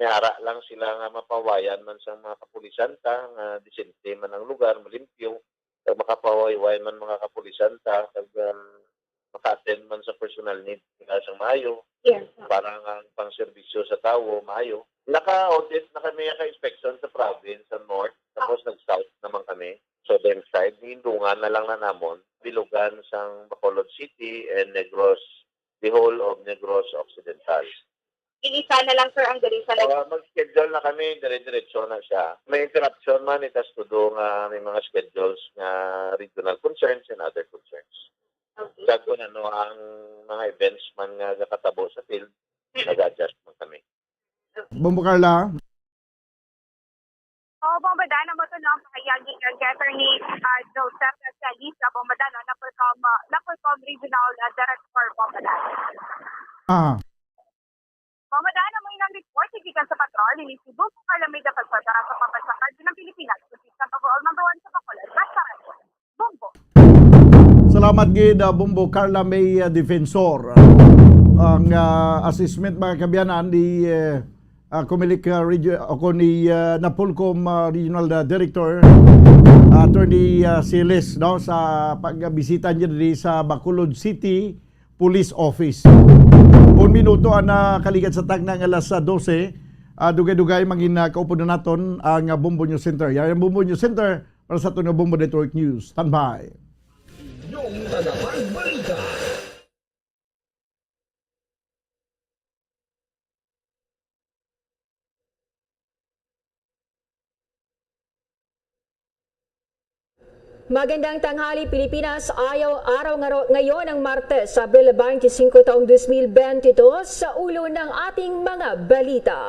may ara lang sila nga mapawayan man sa mga kapulisan ta, nga disente man ang lugar, malimpyo, kag makapawayway man mga kapulisan ta, kag, ah, maka-attend man sa personal needs nila sang maayo, Yes. para nga ang pangserbisyo sa tawo maayo. Naka-audit na kami, naka-inspection sa province, sa north, tapos nag-south naman kami. Southern side, niindungan na lang na namon, bilugan sang Bacolod City and Negros, the whole of Negros Occidental. Inisa na lang, sir, ang diri sa next. Ah, mag-schedule na kami, dire-diretso na siya. May interruption man, it has to do nga may mga schedules nga regional concerns and other concerns. Okay. Kag kung ano ang mga events man nga nakatabo sa field, Mm. nag-adjust man kami. Bombo Carla. O, Bombo Dan, amo to no ang pahayag ni Attorney, ah, Joseph Calista, Bombo Dan, no, Napolcom, ah, Napolcom Regional, ah, Director, Bombo Dan. Ah. Bombo Dan, amo ilang report gikan sa patrol, ini si Bombo Carla Meda, Pagpatara sa Pampasakad ng Pilipinas, sa Pagbuol number one sa Bacolod. Basta Radyo. Bombo. Salamat gid, ah, Bombo Carla May, ah, Defensor. Ang, ah, assessment, mga kaabyanan, ni, eh, ah, Comelec, ah, Regio-, o ko ni, ah, Napolcom, ah, Regional, ah, Director, ah, Attorney, ah, Siles, no, sa pagbisita niya diri sa Bacolod City Police Office. Un minuto ang nakaligat sa tagna nga alas, ah, dose. Ah, dugay-dugay mangin, ah, kaupod na naton ang, ah, Bombo News Center. Yan ang Bombo News Center para sa aton nga Bombo Network News. Standby. Inyong tagapagbalita. Magandang tanghali, Pilipinas. Ayaw, araw nga ro-, ngayon ang Martes, Abril twenty-five, taong dos mil benti dos, sa ulo ng ating mga balita.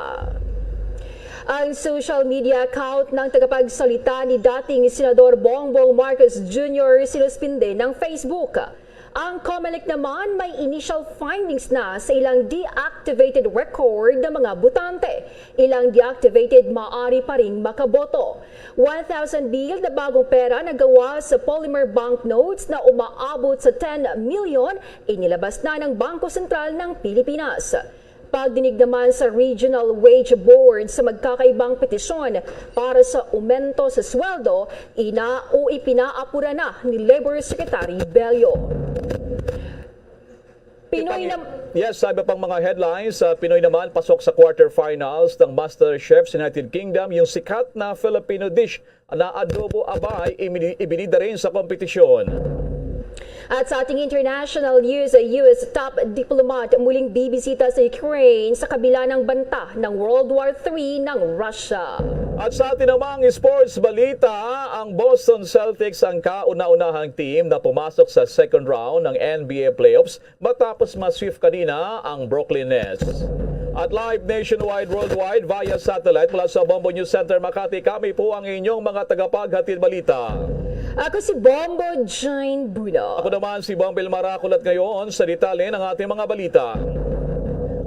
Ang social media account ng tagapagsalita ni dating Senador Bongbong Marcos Junior sinuspinde ng Facebook. Ang Comelec naman may initial findings na sa ilang deactivated record ng mga botante. Ilang deactivated maari pa ring makaboto. One thousand bill na bagong pera na gawa sa polymer banknotes na umaabot sa ten million, inilabas na ng Bangko Sentral ng Pilipinas. Pagdinig naman sa Regional Wage Board sa magkakaibang petisyon para sa umento sa sweldo, ina o ipinaapura na ni Labor Secretary Bello. Pinoy Kita nam- ni-, yes, sa iba pang mga headlines, sa Pinoy naman, pasok sa quarterfinals ng MasterChef's United Kingdom, yung sikat na Filipino dish na adobo abay, imini-, ibinida rin sa kompetisyon. At sa ating international news, U S top diplomat muling bibisita sa Ukraine sa kabila ng banta ng World War three ng Russia. At sa atin namang sports balita, ang Boston Celtics ang kauna-unahang team na pumasok sa second round ng N B A playoffs matapos ma-sweep kanina ang Brooklyn Nets. At live nationwide, worldwide, via satellite mula sa Bombo News Center Makati, kami po ang inyong mga tagapaghatid balita. Ako si Bombo Jane Bruno. Ako naman si Bombo Elmar Aculat ngayon sa detalye ng ating mga balita.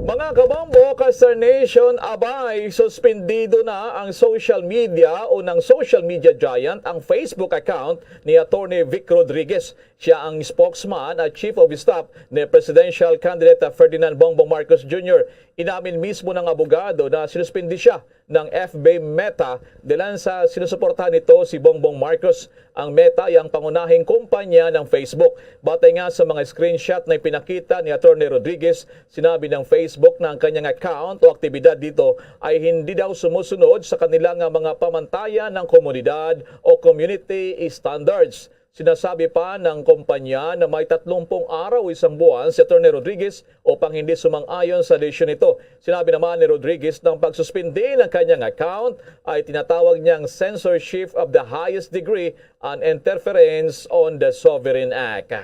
Mga kabombo, ka-Star Nation, abay, suspindido na ang social media o ng social media giant, ang Facebook account ni Attorney Vic Rodriguez. Siya ang spokesman at chief of staff ni presidential candidate Ferdinand Bongbong Marcos Junior. Inamin mismo ng abogado na sinuspindi siya ng F B Meta dahilan sa sinusuportahan nito si Bongbong Marcos. Ang Meta ay ang pangunahing kumpanya ng Facebook. Batay nga sa mga screenshot na ipinakita ni Attorney Rodriguez, sinabi ng Facebook na ang kanyang account o aktibidad dito ay hindi daw sumusunod sa kanila nga mga pamantayan ng komunidad o community standards. Sinasabi pa ng kumpanya na may tatlumpung araw o isang buwan si Attorney Rodriguez upang hindi sumang-ayon sa desisyon nito. Sinabi naman ni Rodriguez na ang pagsuspindi ng kanyang account ay tinatawag niyang censorship of the highest degree and interference on the Sovereign Act.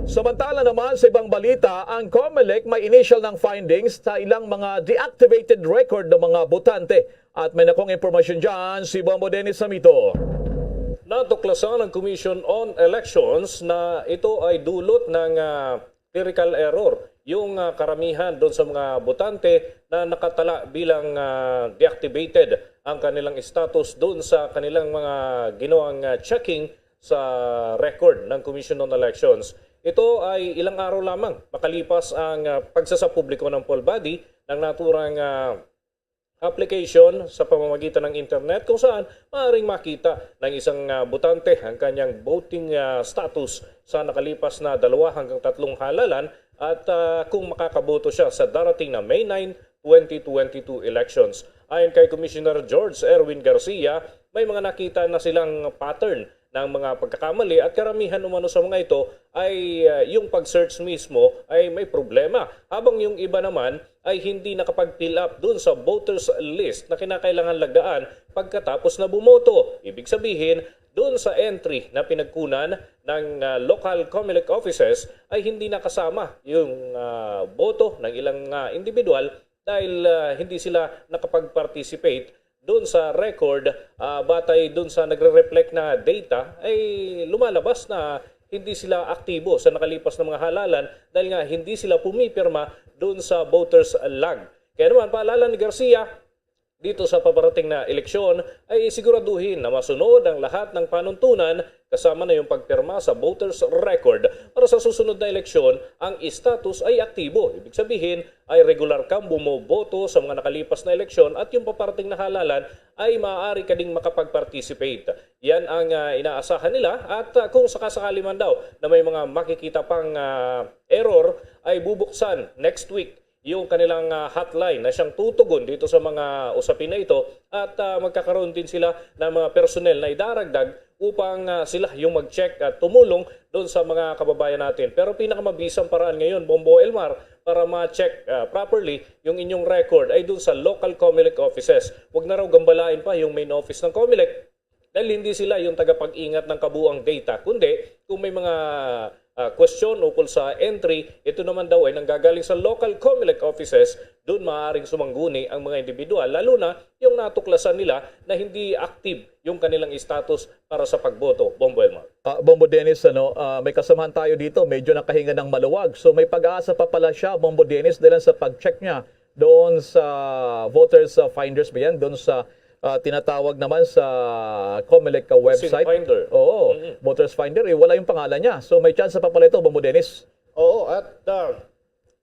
Samantala naman sa ibang balita, ang Comelec may initial ng findings sa ilang mga deactivated record ng mga botante. At may nakong impormasyon dyan si Bombo Dennis Samito. Natuklasan ng Commission on Elections na ito ay dulot ng ah, clerical error. Yung ah, karamihan doon sa mga botante na nakatala bilang ah, deactivated ang kanilang status doon sa kanilang mga ginawang ah, checking sa record ng Commission on Elections. Ito ay ilang araw lamang makalipas ang ah, pagsasapubliko ng poll body ng naturang ah, application sa pamamagitan ng internet kung saan maaaring makita ng isang ah, botante ang kanyang voting ah, status sa nakalipas na dalawa hanggang tatlong halalan at ah, kung makakaboto siya sa darating na May nine, twenty twenty-two elections. Ayon kay Commissioner George Erwin Garcia, may mga nakita na silang pattern ng mga pagkakamali at karamihan umano sa mga ito ay ah, yung pag-search mismo ay may problema, habang yung iba naman ay hindi nakapag-fill up dun sa voters list na kinakailangan lagdaan pagkatapos na bumoto. Ibig sabihin, dun sa entry na pinagkunan ng ah, local Comelec offices ay hindi nakasama yung ah, boto ng ilang ah, individual dahil ah, hindi sila nakapag-participate dun sa record. Ah, batay dun sa nagre-reflect na data, ay lumalabas na hindi sila aktibo sa nakalipas na mga halalan dahil nga hindi sila pumipirma dun sa voters log. Kaya naman, paalala ni Garcia, dito sa paparating na eleksyon ay siguraduhin na masunod ang lahat ng panuntunan kasama na yung pagpirma sa voters record para sa susunod na eleksyon ang status ay aktibo. Ibig sabihin ay regular kang bumoboto sa mga nakalipas na eleksyon at yung paparating na halalan ay maaari ka ding makapag-participate. Yan ang ah, inaasahan nila at ah, kung sakasakali man daw na may mga makikita pang ah, error ay bubuksan next week yung kanilang ah, hotline na siyang tutugon dito sa mga usapin na ito at ah, magkakaroon din sila ng mga personnel na idaragdag upang ah, sila yung mag-check at tumulong doon sa mga kababayan natin. Pero pinakamabisang paraan ngayon, Bombo Elmar, para ma-check ah, properly yung inyong record ay doon sa local Comelec offices. Huwag na raw gambalain pa yung main office ng Comelec dahil hindi sila yung tagapag-ingat ng kabuang data, kundi kung may mga ah, question ukol sa entry, ito naman daw ay nanggagaling sa local Comelec offices. Doon maaaring sumangguni ang mga individual, lalo na yung natuklasan nila na hindi active yung kanilang status para sa pagboto. Bombo Elmar. Ah, Bombo Dennis, ano, ah, may kasamahan tayo dito, medyo nakahinga ng maluwag. So may pag-asa pa pala siya, Bombo Dennis, dahil sa pag-check niya doon sa voters ah, finders ba yan? Doon sa ah, tinatawag naman sa Comelec ah, website. Finder. Oo, Mhm. voters finder, eh, wala yung pangalan niya. So may chance pa pala ito, Bombo Dennis. Oo, at ah,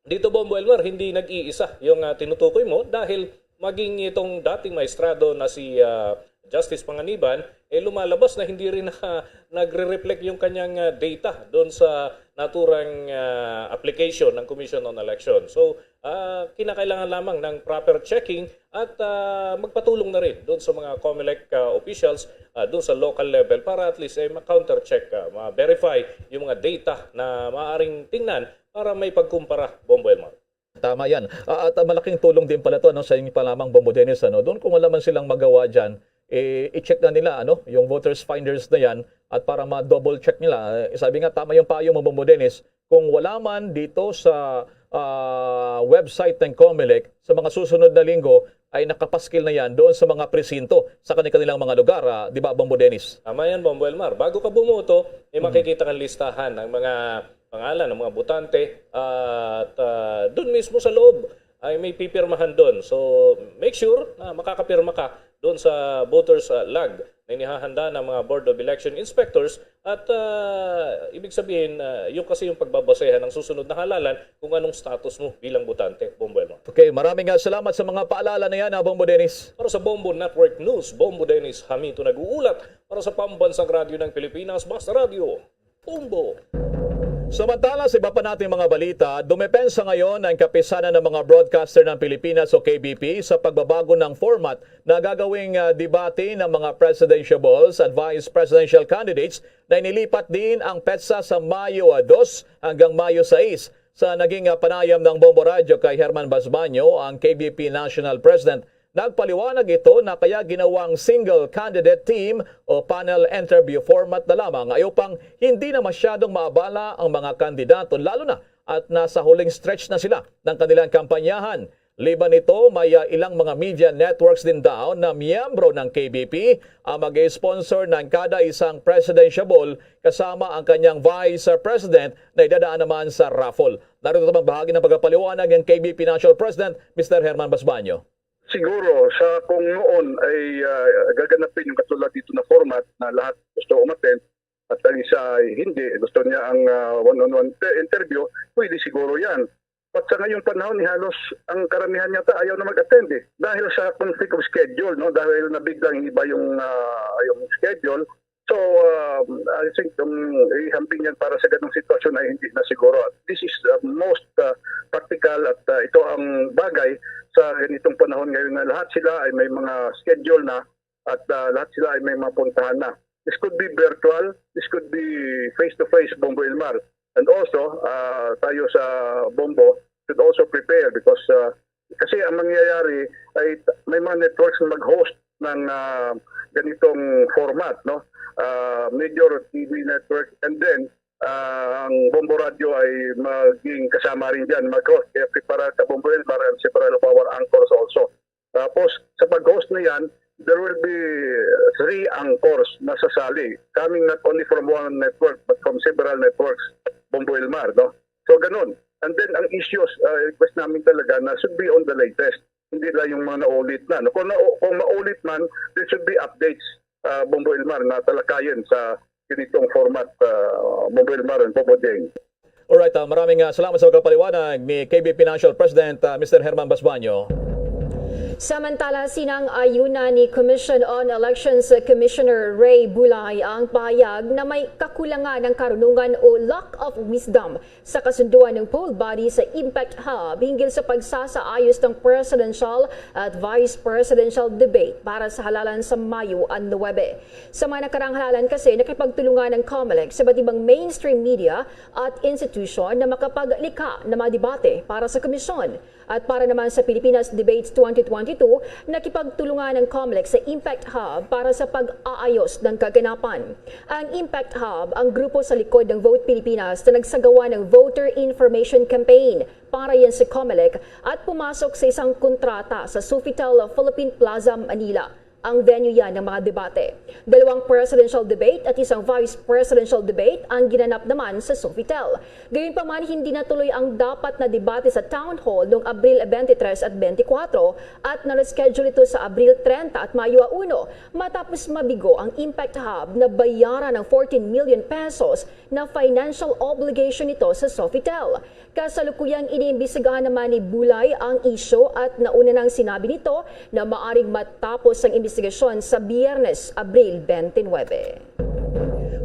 dito, Bombo Elmar, hindi nag-iisa yung ah, tinutukoy mo dahil maging itong dating maestrado na si ah, Justice Panganiban, eh lumalabas na hindi rin na, nagre-reflect yung kanyang ah, data doon sa naturang ah, application ng Commission on Election. So, ah, kinakailangan lamang ng proper checking at, ah, magpatulong na rin doon sa mga COMELEC, ah, officials, ah, doon sa local level para at least, eh, ma-counter check, ah, ma-verify yung mga data na maaaring tingnan para may pagkumpara, Bombo Elmar. Tama yan. Ah, at, ah, malaking tulong din pala to, no, sa inyo pa lamang, Bombo Dennis, ano? Doon kung wala man silang magawa dyan, eh, i-check na nila, ano, yung voters finders na yan at para ma-double check nila. Eh, sabi nga, tama yung payo mo, Bombo Dennis, kung wala man dito sa, ah, website ng COMELEC, sa mga susunod na linggo ay nakapaskil na yan doon sa mga presinto, sa kanilang mga lugar, ah, di ba, Bombo Dennis? Tama yan, Bombo Elmar. Bago ka bumoto, may makikita kang listahan ng mga pangalan ng mga botante at, ah, doon mismo sa loob ay may pipirmahan doon. So, make sure na makakapirma ka doon sa voters, ah, log na inihahanda ng mga Board of Election Inspectors at, ah, ibig sabihin, ah, yung kasi yung pagbabasehan ng susunod na halalan kung anong status mo bilang botante, Bombo Elmar. Okay, maraming, ah, salamat sa mga paalala na yan, ah, Bombo Dennis. Para sa Bombo Network News, Bombo Dennis Hamito nag-uulat para sa Pambansang Radyo ng Pilipinas, Basta Radyo, Bombo. Samantala, sa iba pa nating mga balita, dumepensa ngayon ang Kapisanan ng mga Broadcaster ng Pilipinas o K B P sa pagbabago ng format na gagawing, ah, debate ng mga presidentiables at vice presidential candidates na inilipat din ang petsa sa Mayo, ah, dos hanggang Mayo sais. Sa naging, ah, panayam ng Bombo Radyo kay Herman Basbaño, ang K B P National President, nagpaliwanag ito na kaya ginawang single candidate team o panel interview format na lamang. Ayaw pang hindi na masyadong maabala ang mga kandidato, lalo na at nasa huling stretch na sila ng kanilang kampanyahan. Liban nito, may, ah, ilang mga media networks din daw na miyembro ng K B P ang mag-sponsor ng kada isang presidentiable kasama ang kanyang vice president na idadaan naman sa raffle. Narito naman bahagi ng pagpapaliwanag ng K B P National President, Mister Herman Basbaño. Siguro, sa kung noon ay, ah, gaganapin yung katulad dito na format na lahat gusto umattend at ang isa ay hindi, gusto niya ang, ah, one-on-one te-, interview, pwede siguro yan. But sa ngayong panahon, eh, halos ang karamihan yata ayaw na mag-attend, eh. Dahil sa conflict of schedule, no? Dahil nabiglang iba yung, ah, yung schedule. So, um, I think, um, ihambing yan para sa ganung sitwasyon ay hindi na siguro. This is the most, ah, practical at, ah, ito ang bagay sa ganitong panahon ngayon na lahat sila ay may mga schedule na at, ah, lahat sila ay may mga puntahan na. This could be virtual, this could be face-to-face, Bombo Elmar. And also, ah, tayo sa Bombo should also prepare because, ah, kasi ang mangyayari ay t-, may mga networks na mag-host ng, ah, ganitong format, no? Ah, major T V network, and then, ah, ang Bombo Radio ay maging kasama rin diyan, mag-host. Kaya prepare ka, Bombo Elmar, and several of our anchors also. Tapos, sa pag-host na yan, there will be three anchors na sasali, coming not only from one network, but from several networks, Bombo Elmar, no? So, ganun. And then, ang issues, uh, request namin talaga na should be on the latest. Hindi lang yung mga naulit na, no? Kung, na, kung maulit man, there should be updates, uh, Bombo Elmar, na talakayin sa ganitong format, uh, Bombo Elmar and Bombo Deng. Alright, ah, maraming, ah, salamat sa pagpapaliwanag ni K B P National President, ah, Mister Herman Basbaño. Samantala, sinang-ayunan ni Commission on Elections Commissioner Ray Bulay ang pahayag na may kakulangan ng karunungan o lack of wisdom sa kasunduan ng poll body sa Impact Hub hinggil sa pagsasaayos ng presidential at vice presidential debate para sa halalan sa Mayo nuebe. Sa mga nakarang halalan kasi, nakipagtulungan ang COMELEC sa iba't ibang mainstream media at institusyon na makapaglikha ng mga debate para sa komisyon. At para naman sa Pilipinas Debates twenty twenty-two, nakipagtulungan ang COMELEC sa Impact Hub para sa pag-aayos ng kaganapan. Ang Impact Hub, ang grupo sa likod ng Vote Pilipinas na nagsagawa ng Voter Information Campaign para yan sa COMELEC at pumasok sa isang kontrata sa Sofitel Philippine Plaza, Manila. Ang venue yan ng mga debate. Dalawang presidential debate at isang vice presidential debate ang ginanap naman sa Sofitel. Gayunpaman, hindi natuloy ang dapat na debate sa Town Hall noong Abril twenty-three at twenty-four at na-reschedule ito sa Abril treinta at Mayo uno matapos mabigo ang Impact Hub na bayaran ng fourteen million pesos na financial obligation nito sa Sofitel. Kasalukuyang iniimbestigahan naman ni Bulay ang isyu at nauna nang sinabi nito na maaring matapos ang imbestigasyon sa Biyernes, Abril twenty-nine.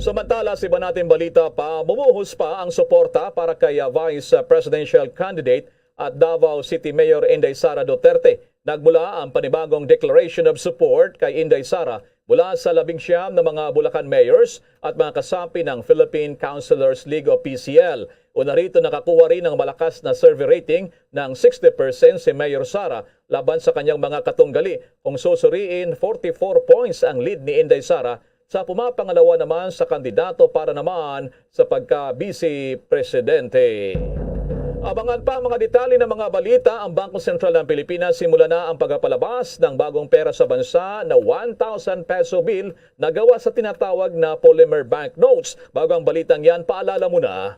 Samantala, sa iba nating balita, pamumuhos pa ang suporta para kay, ah, Vice Presidential Candidate at Davao City Mayor Inday Sara Duterte. Nagmula ang panibagong declaration of support kay Inday Sara mula sa labing siyam na mga Bulacan mayors at mga kasapi ng Philippine Councilors League o P C L. Una rito, nakakuha rin ng malakas na survey rating ng sixty percent si Mayor Sara laban sa kanyang mga katunggali, kung susuriin, forty-four points ang lead ni Inday Sara sa pumapangalawa naman sa kandidato para naman sa pagka-Vice Presidente. Abangan pa ang mga detalye ng mga balita. Ang Bangko Sentral ng Pilipinas simula na ang pagpapalabas ng bagong pera sa bansa na one thousand peso bill na gawa sa tinatawag na polymer banknotes. Bago ang balitang yan, paalala muna.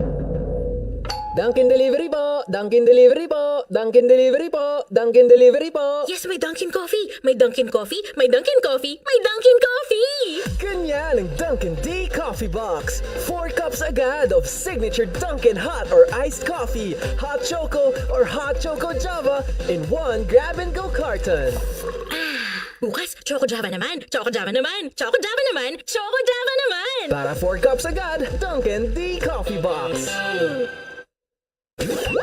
Dunkin Delivery po! Dunkin Delivery po! Dunkin Delivery po! Dunkin Delivery po! Yes, may Dunkin Coffee! May Dunkin Coffee! May Dunkin Coffee! May Dunkin Coffee! Ganyan ang Dunkin D Coffee Box. Four cups agad of signature Dunkin hot or iced coffee, hot choco or hot choco java in one grab-and-go carton. Bukas, Choco Java naman! Choco Java naman! Choco Java naman! Choco Java naman! Para four cups agad, Dunkin D Coffee Box.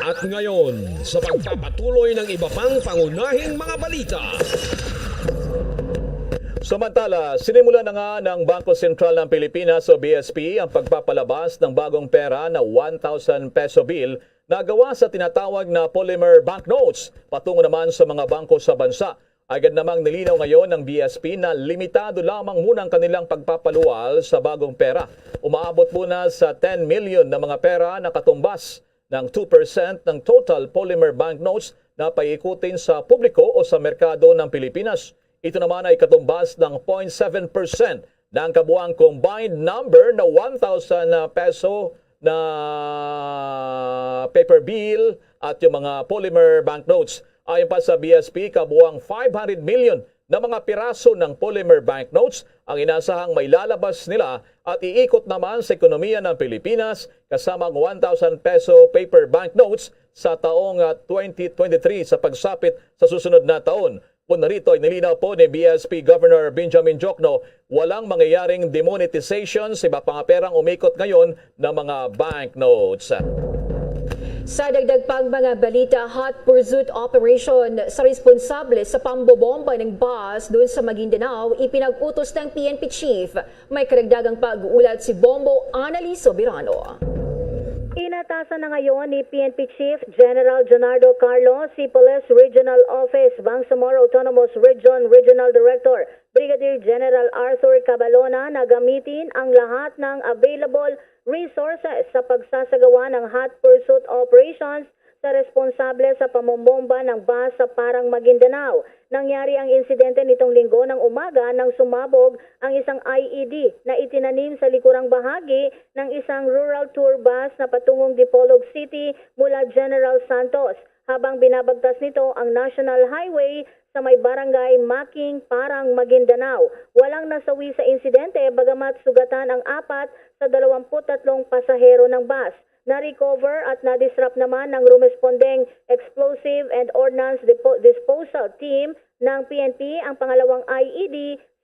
At ngayon, sa pagpapatuloy ng iba pang pangunahing mga balita. Samantala, sinimula na nga ng Bangko Sentral ng Pilipinas o B S P ang pagpapalabas ng bagong pera na one thousand peso bill na gawa sa tinatawag na polymer banknotes patungo naman sa mga bangko sa bansa. Agad namang nilinaw ngayon ng B S P na limitado lamang muna ang kanilang pagpapaluwal sa bagong pera. Umaabot muna sa ten million na mga pera na katumbas ng two percent ng total polymer banknotes na paikutin sa publiko o sa merkado ng Pilipinas. Ito naman ay katumbas ng zero point seven percent ng kabuang combined number na one thousand peso na paper bill at yung mga polymer banknotes. Ayon pa sa B S P, kabuang five hundred million na mga piraso ng polymer banknotes ang inasahang mailalabas nila at iikot naman sa ekonomiya ng Pilipinas kasama ang one thousand peso paper banknotes sa taong ah, twenty twenty-three sa pagsapit sa susunod na taon. Kung narito ay nilinaw po ni B S P Governor Benjamin Jokno, walang mangyayaring demonetization sa iba pa nga perang umikot ngayon na mga banknotes. Sa dagdag pang mga balita, hot pursuit operation sa responsable sa pambobomba ng bus doon sa Maguindanao ipinag-utos ng P N P chief. May karagdagang pag-uulat si Bombo Anali Soberano. Inatasan na ngayon ni P N P Chief General Jonardo Carlos si Police Regional Office Bangsamoro Autonomous Region Regional Director Brigadier General Arthur Cabalona na gamitin ang lahat ng available resources sa pagsasagawa ng hot pursuit operations sa responsable sa pamomomba ng bus sa Parang Maguindanao. Nangyari ang insidente nitong linggo ng umaga nang sumabog ang isang I E D na itinanim sa likurang bahagi ng isang rural tour bus na patungong Dipolog City mula General Santos, habang binabagtas nito ang National Highway sa may barangay Making, Parang, Maguindanao. Walang nasawi sa insidente, bagamat sugatan ang apat sa dalawampu't tatlong pasahero ng bus. Na-recover at na-disrupt naman ng rumespondeng Explosive and Ordnance Depo- Disposal Team ng P N P ang pangalawang I E D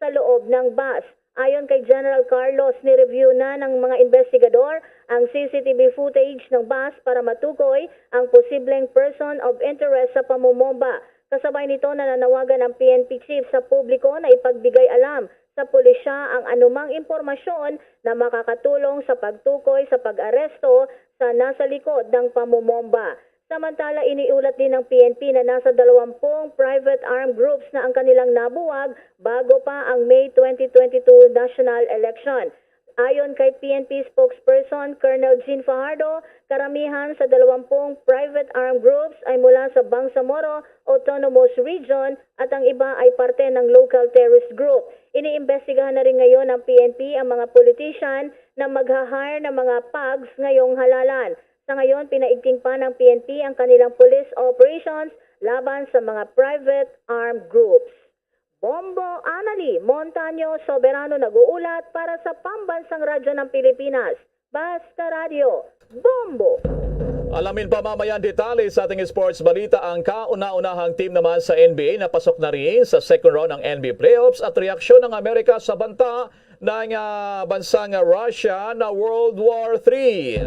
sa loob ng bus. Ayon kay General Carlos, ni-review na ng mga investigador ang C C T V footage ng bus para matukoy ang posibleng person of interest sa pamomomba. Kasabay nito, nananawagan ang P N P chief sa publiko na ipagbigay alam sa pulisya ang anumang impormasyon na makakatulong sa pagtukoy sa pag-aresto sa nasa likod ng pamomomba. Samantala, iniulat din ng P N P na nasa dalawampung private armed groups na ang kanilang nabuwag bago pa ang May twenty twenty-two national election. Ayon kay P N P spokesperson Colonel Jean Fajardo, karamihan sa dalawampung private armed groups ay mula sa Bangsamoro Autonomous Region at ang iba ay parte ng local terrorist group. Iniimbestigahan na rin ngayon ng P N P ang mga politician na magha-hire ng mga pugs ngayong halalan. Sa ngayon, pinaigting pa ng P N P ang kanilang police operations laban sa mga private armed groups. Bombo Anali Montaño Soberano nag-uulat para sa Pambansang Radyo ng Pilipinas, Basta Radyo, Bombo! Alamin pa mamaya ang detalye sa ating sports balita. Ang kauna-unahang team naman sa N B A na pasok na rin sa second round ng N B A playoffs at reaksyon ng Amerika sa banta ng ah, bansang Russia na World War three.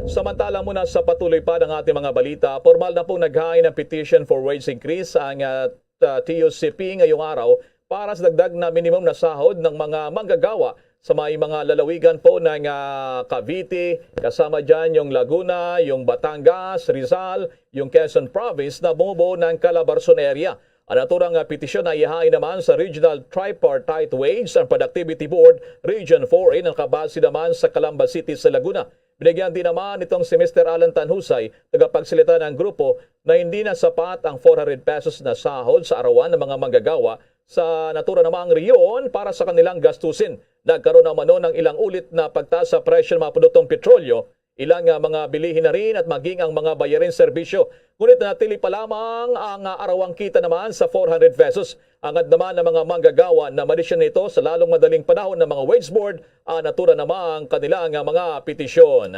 Samantala muna sa patuloy pa ng ating mga balita, formal na pong naghain ng petition for wage increase ang ah, ah, T U C P ngayong araw para sa dagdag na minimum na sahod ng mga manggagawa sa may mga lalawigan po ng ah, Cavite, kasama dyan yung Laguna, yung Batangas, Rizal, yung Quezon Province na bumubuo ng Calabarzon area. Ang naturang ah, petisyon ay ihain naman sa Regional Tripartite Wage and Productivity Board, Region four A, na nakabase naman sa Calamba City sa Laguna. Binigyan din naman itong si Mister Alan Tanhusay, tagapagsalita ng grupo, na hindi na sapat ang four hundred pesos na sahod sa arawan ng mga manggagawa sa natura namang rehiyon para sa kanilang gastusin. Nagkaroon naman nun ng ilang ulit na pagtaas sa presyo ng mga produktong petrolyo, ilang ah, mga bilihin na rin at maging ang mga bayarin serbisyo. Ngunit natili pa lamang ang ah, arawang kita naman sa four hundred pesos. Angad naman ng mga manggagawa na madesisyon nito sa lalong madaling panahon ng mga wage board ang natura namang kanilang ah, mga petisyon.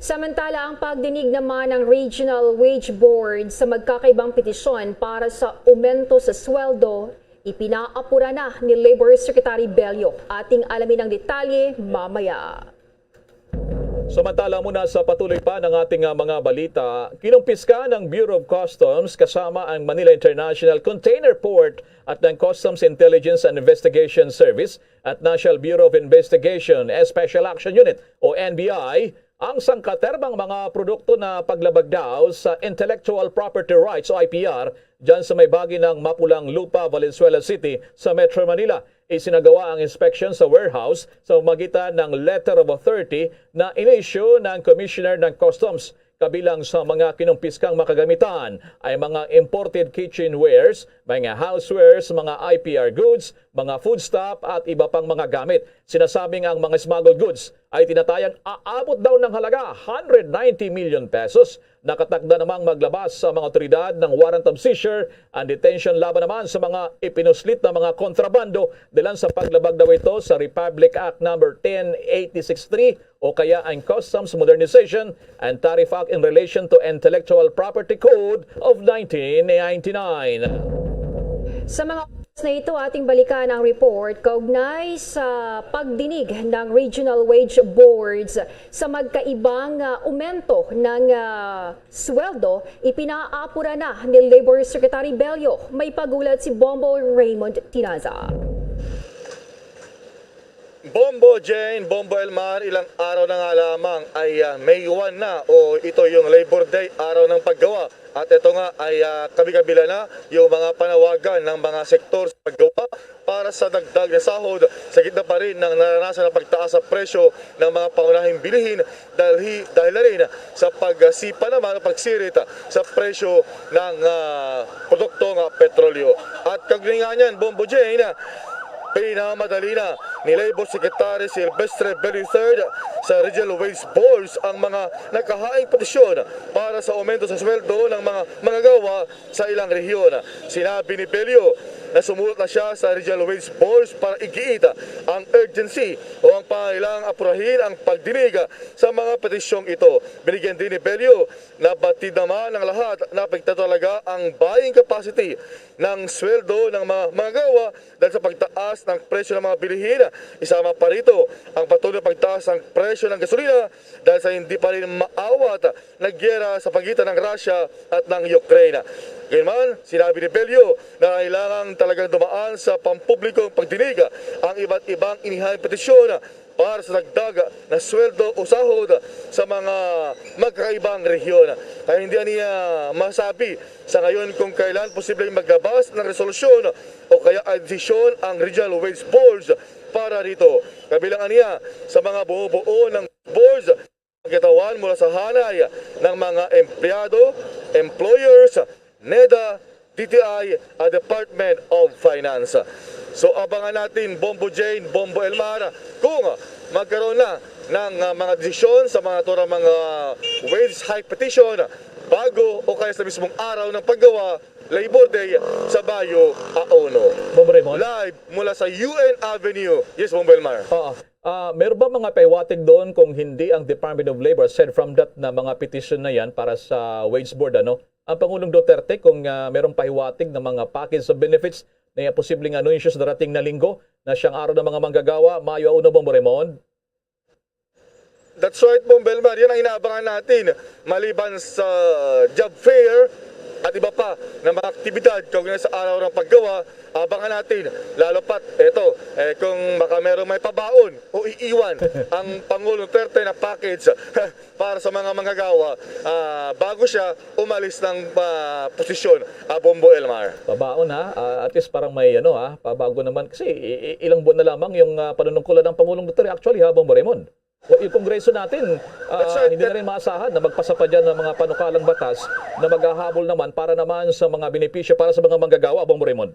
Samantala, ang pagdinig naman ng Regional Wage Board sa magkakaibang petisyon para sa umento sa sweldo, ipinaapura na ni Labor Secretary Bello. Ating alamin ang detalye mamaya. Samantala muna sa patuloy pa ng ating ah, mga balita, kinumpiska ng Bureau of Customs kasama ang Manila International Container Port at ng Customs Intelligence and Investigation Service at National Bureau of Investigation Special Action Unit o N B I ang sangkaterbang mga produkto na paglabag daw sa Intellectual Property Rights o I P R dyan sa may bagi ng Mapulang Lupa, Valenzuela City sa Metro Manila. Isinagawa ang inspeksyon sa warehouse sa pamagitan ng letter of authority na in-issue ng Commissioner ng Customs. Kabilang sa mga kinumpiskang makagamitan ay mga imported kitchenwares, mga housewares, mga I P R goods, mga foodstuff at iba pang mga gamit. Sinasabing ang mga smuggled goods ay tinatayang aabot daw ng halaga hundred ninety million pesos. Nakatakda namang maglabas sa mga otoridad ng warrant of seizure and detention laban naman sa mga ipinuslit na mga kontrabando dalan sa paglabag daw ito sa Republic Act number ten eighty-six three o kaya ang Customs Modernization and Tariff Act in relation to Intellectual Property Code of nineteen ninety-nine. Sa mga oras na ito, ating balikan ang report kaugnay sa pagdinig ng Regional Wage Boards sa magkaibang ah, umento ng ah, sweldo. Ipinaapura na ni Labor Secretary Bello. May pagulat si Bombo Raymond Tinaza. Bombo Jane, Bombo Elmar, ilang araw na nga lamang ay ah, May one na o ito yung Labor Day, araw ng paggawa. At ito nga ay ah, kabi-kabila na yung mga panawagan ng mga sektor sa paggawa para sa dagdag na sahod sa gitna pa rin ng naranasan na pagtaas sa presyo ng mga pangunahing bilihin dahil, dahil na rin sa pagsipa naman o pagsirit sa presyo ng ah, produktong ah, petrolyo. At kaugnay nga niyan, Bombo Jane, pinamadali na ni Labor Secretary Silvestre Bello the third sa Regional Wage Boards ang mga nakahaing petisyon para sa aumento sa sweldo ng mga manggagawa sa ilang rehiyon. Sinabi ni Bello na sumulat na siya sa Regional Wage Boards para igiit ang urgency o ang pangailangang apurahin ang pagdinig sa mga petisyong ito. Binigyan din ni Bello na batid naman ng lahat na apektado talaga ang buying capacity ng sweldo ng mga manggagawa dahil sa pagtaas ng presyo ng mga bilihin. Isama pa rito ang patuloy na pagtaas ng presyo ng gasolina dahil sa hindi pa rin maawat na giyera sa pagitan ng Russia at ng Ukraine. Gayunman, sinabi ni Bello na kailangan talagang dumaan sa pampublikong pagdinig ang iba't ibang inihaing petisyon para sa dagdag na sweldo o sahod sa mga magkakaibang rehiyon. Kaya hindi niya masabi sa ngayon kung kailan posibleng maglabas ng resolusyon o kaya ay desisyon ang Regional Wage Boards para rito. Kabilang niya sa mga bumubuo ng boards, ang katawan mula sa hanay ng mga empleyado, employers, NEDA, D T I, at Department of Finance. So abangan natin, Bombo Jane, Bombo Elmar, kung magkaroon na ng ah, mga desisyon sa mga tura mga wage hike petition bago o kaya sa mismong araw ng paggawa, Labor Day, sa Bayo, Aono. Bombo Raymond. Live mula sa U N Avenue. Yes, Bombo Elmar. Oo. Ah, meron ba mga pahiwatig doon kung hindi ang Department of Labor aside from that na mga petition na yan para sa wage board, ano? Ang Pangulong Duterte, kung ah, merong pahiwatig ng mga package of benefits na posibleng anunsyo sa darating na linggo na siyang araw ng mga manggagawa, Mayo Aono, Bombo Raymond? That's right, Bombo Elmar. Yan ang inaabangan natin. Maliban sa job fair at iba pa na mga aktibidad kaugnay sa araw ng paggawa, abangan natin. Lalo pat, eto, eh, kung baka merong may pabaon o iiwan ang Pangulong Duterte na package para sa mga manggagawa, ah, bago siya umalis ng, ah, posisyon, ah, Bombo Elmar. Pabaon, ha? Ah, at least parang may ano, ha? Pabago naman. Kasi i- i- ilang buwan na lamang yung, ah, panunungkulan ng Pangulong Duterte. Actually, ha, Bombo Raymond? O, yung Kongreso natin, ah, That's right. hindi na rin maasahan na magpasa pa dyan ng mga panukalang batas na maghahabol naman para naman sa mga benepisyo para sa mga manggagawa, Bombo Raymond.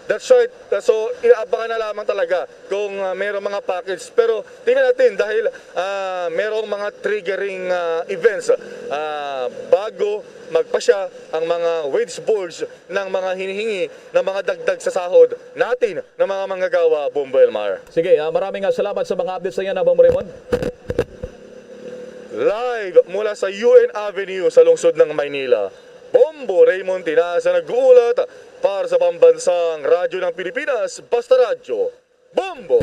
That's right. So, inaabangan na lamang talaga kung, ah, merong mga package. Pero tingnan natin dahil, ah, merong mga triggering, ah, events, ah, bago magpasya ang mga wage boards ng mga hinihingi ng mga dagdag sa sahod natin ng mga manggagawa, Bombo Elmar. Sige, ah, maraming, ah, salamat sa mga updates na yan, ah, Bombo Raymond. Live mula sa U N Avenue sa lungsod ng Maynila, Bombo Raymond Tinaza nag-uulat para sa Pambansang Radyo ng Pilipinas, Basta Radyo, Bombo!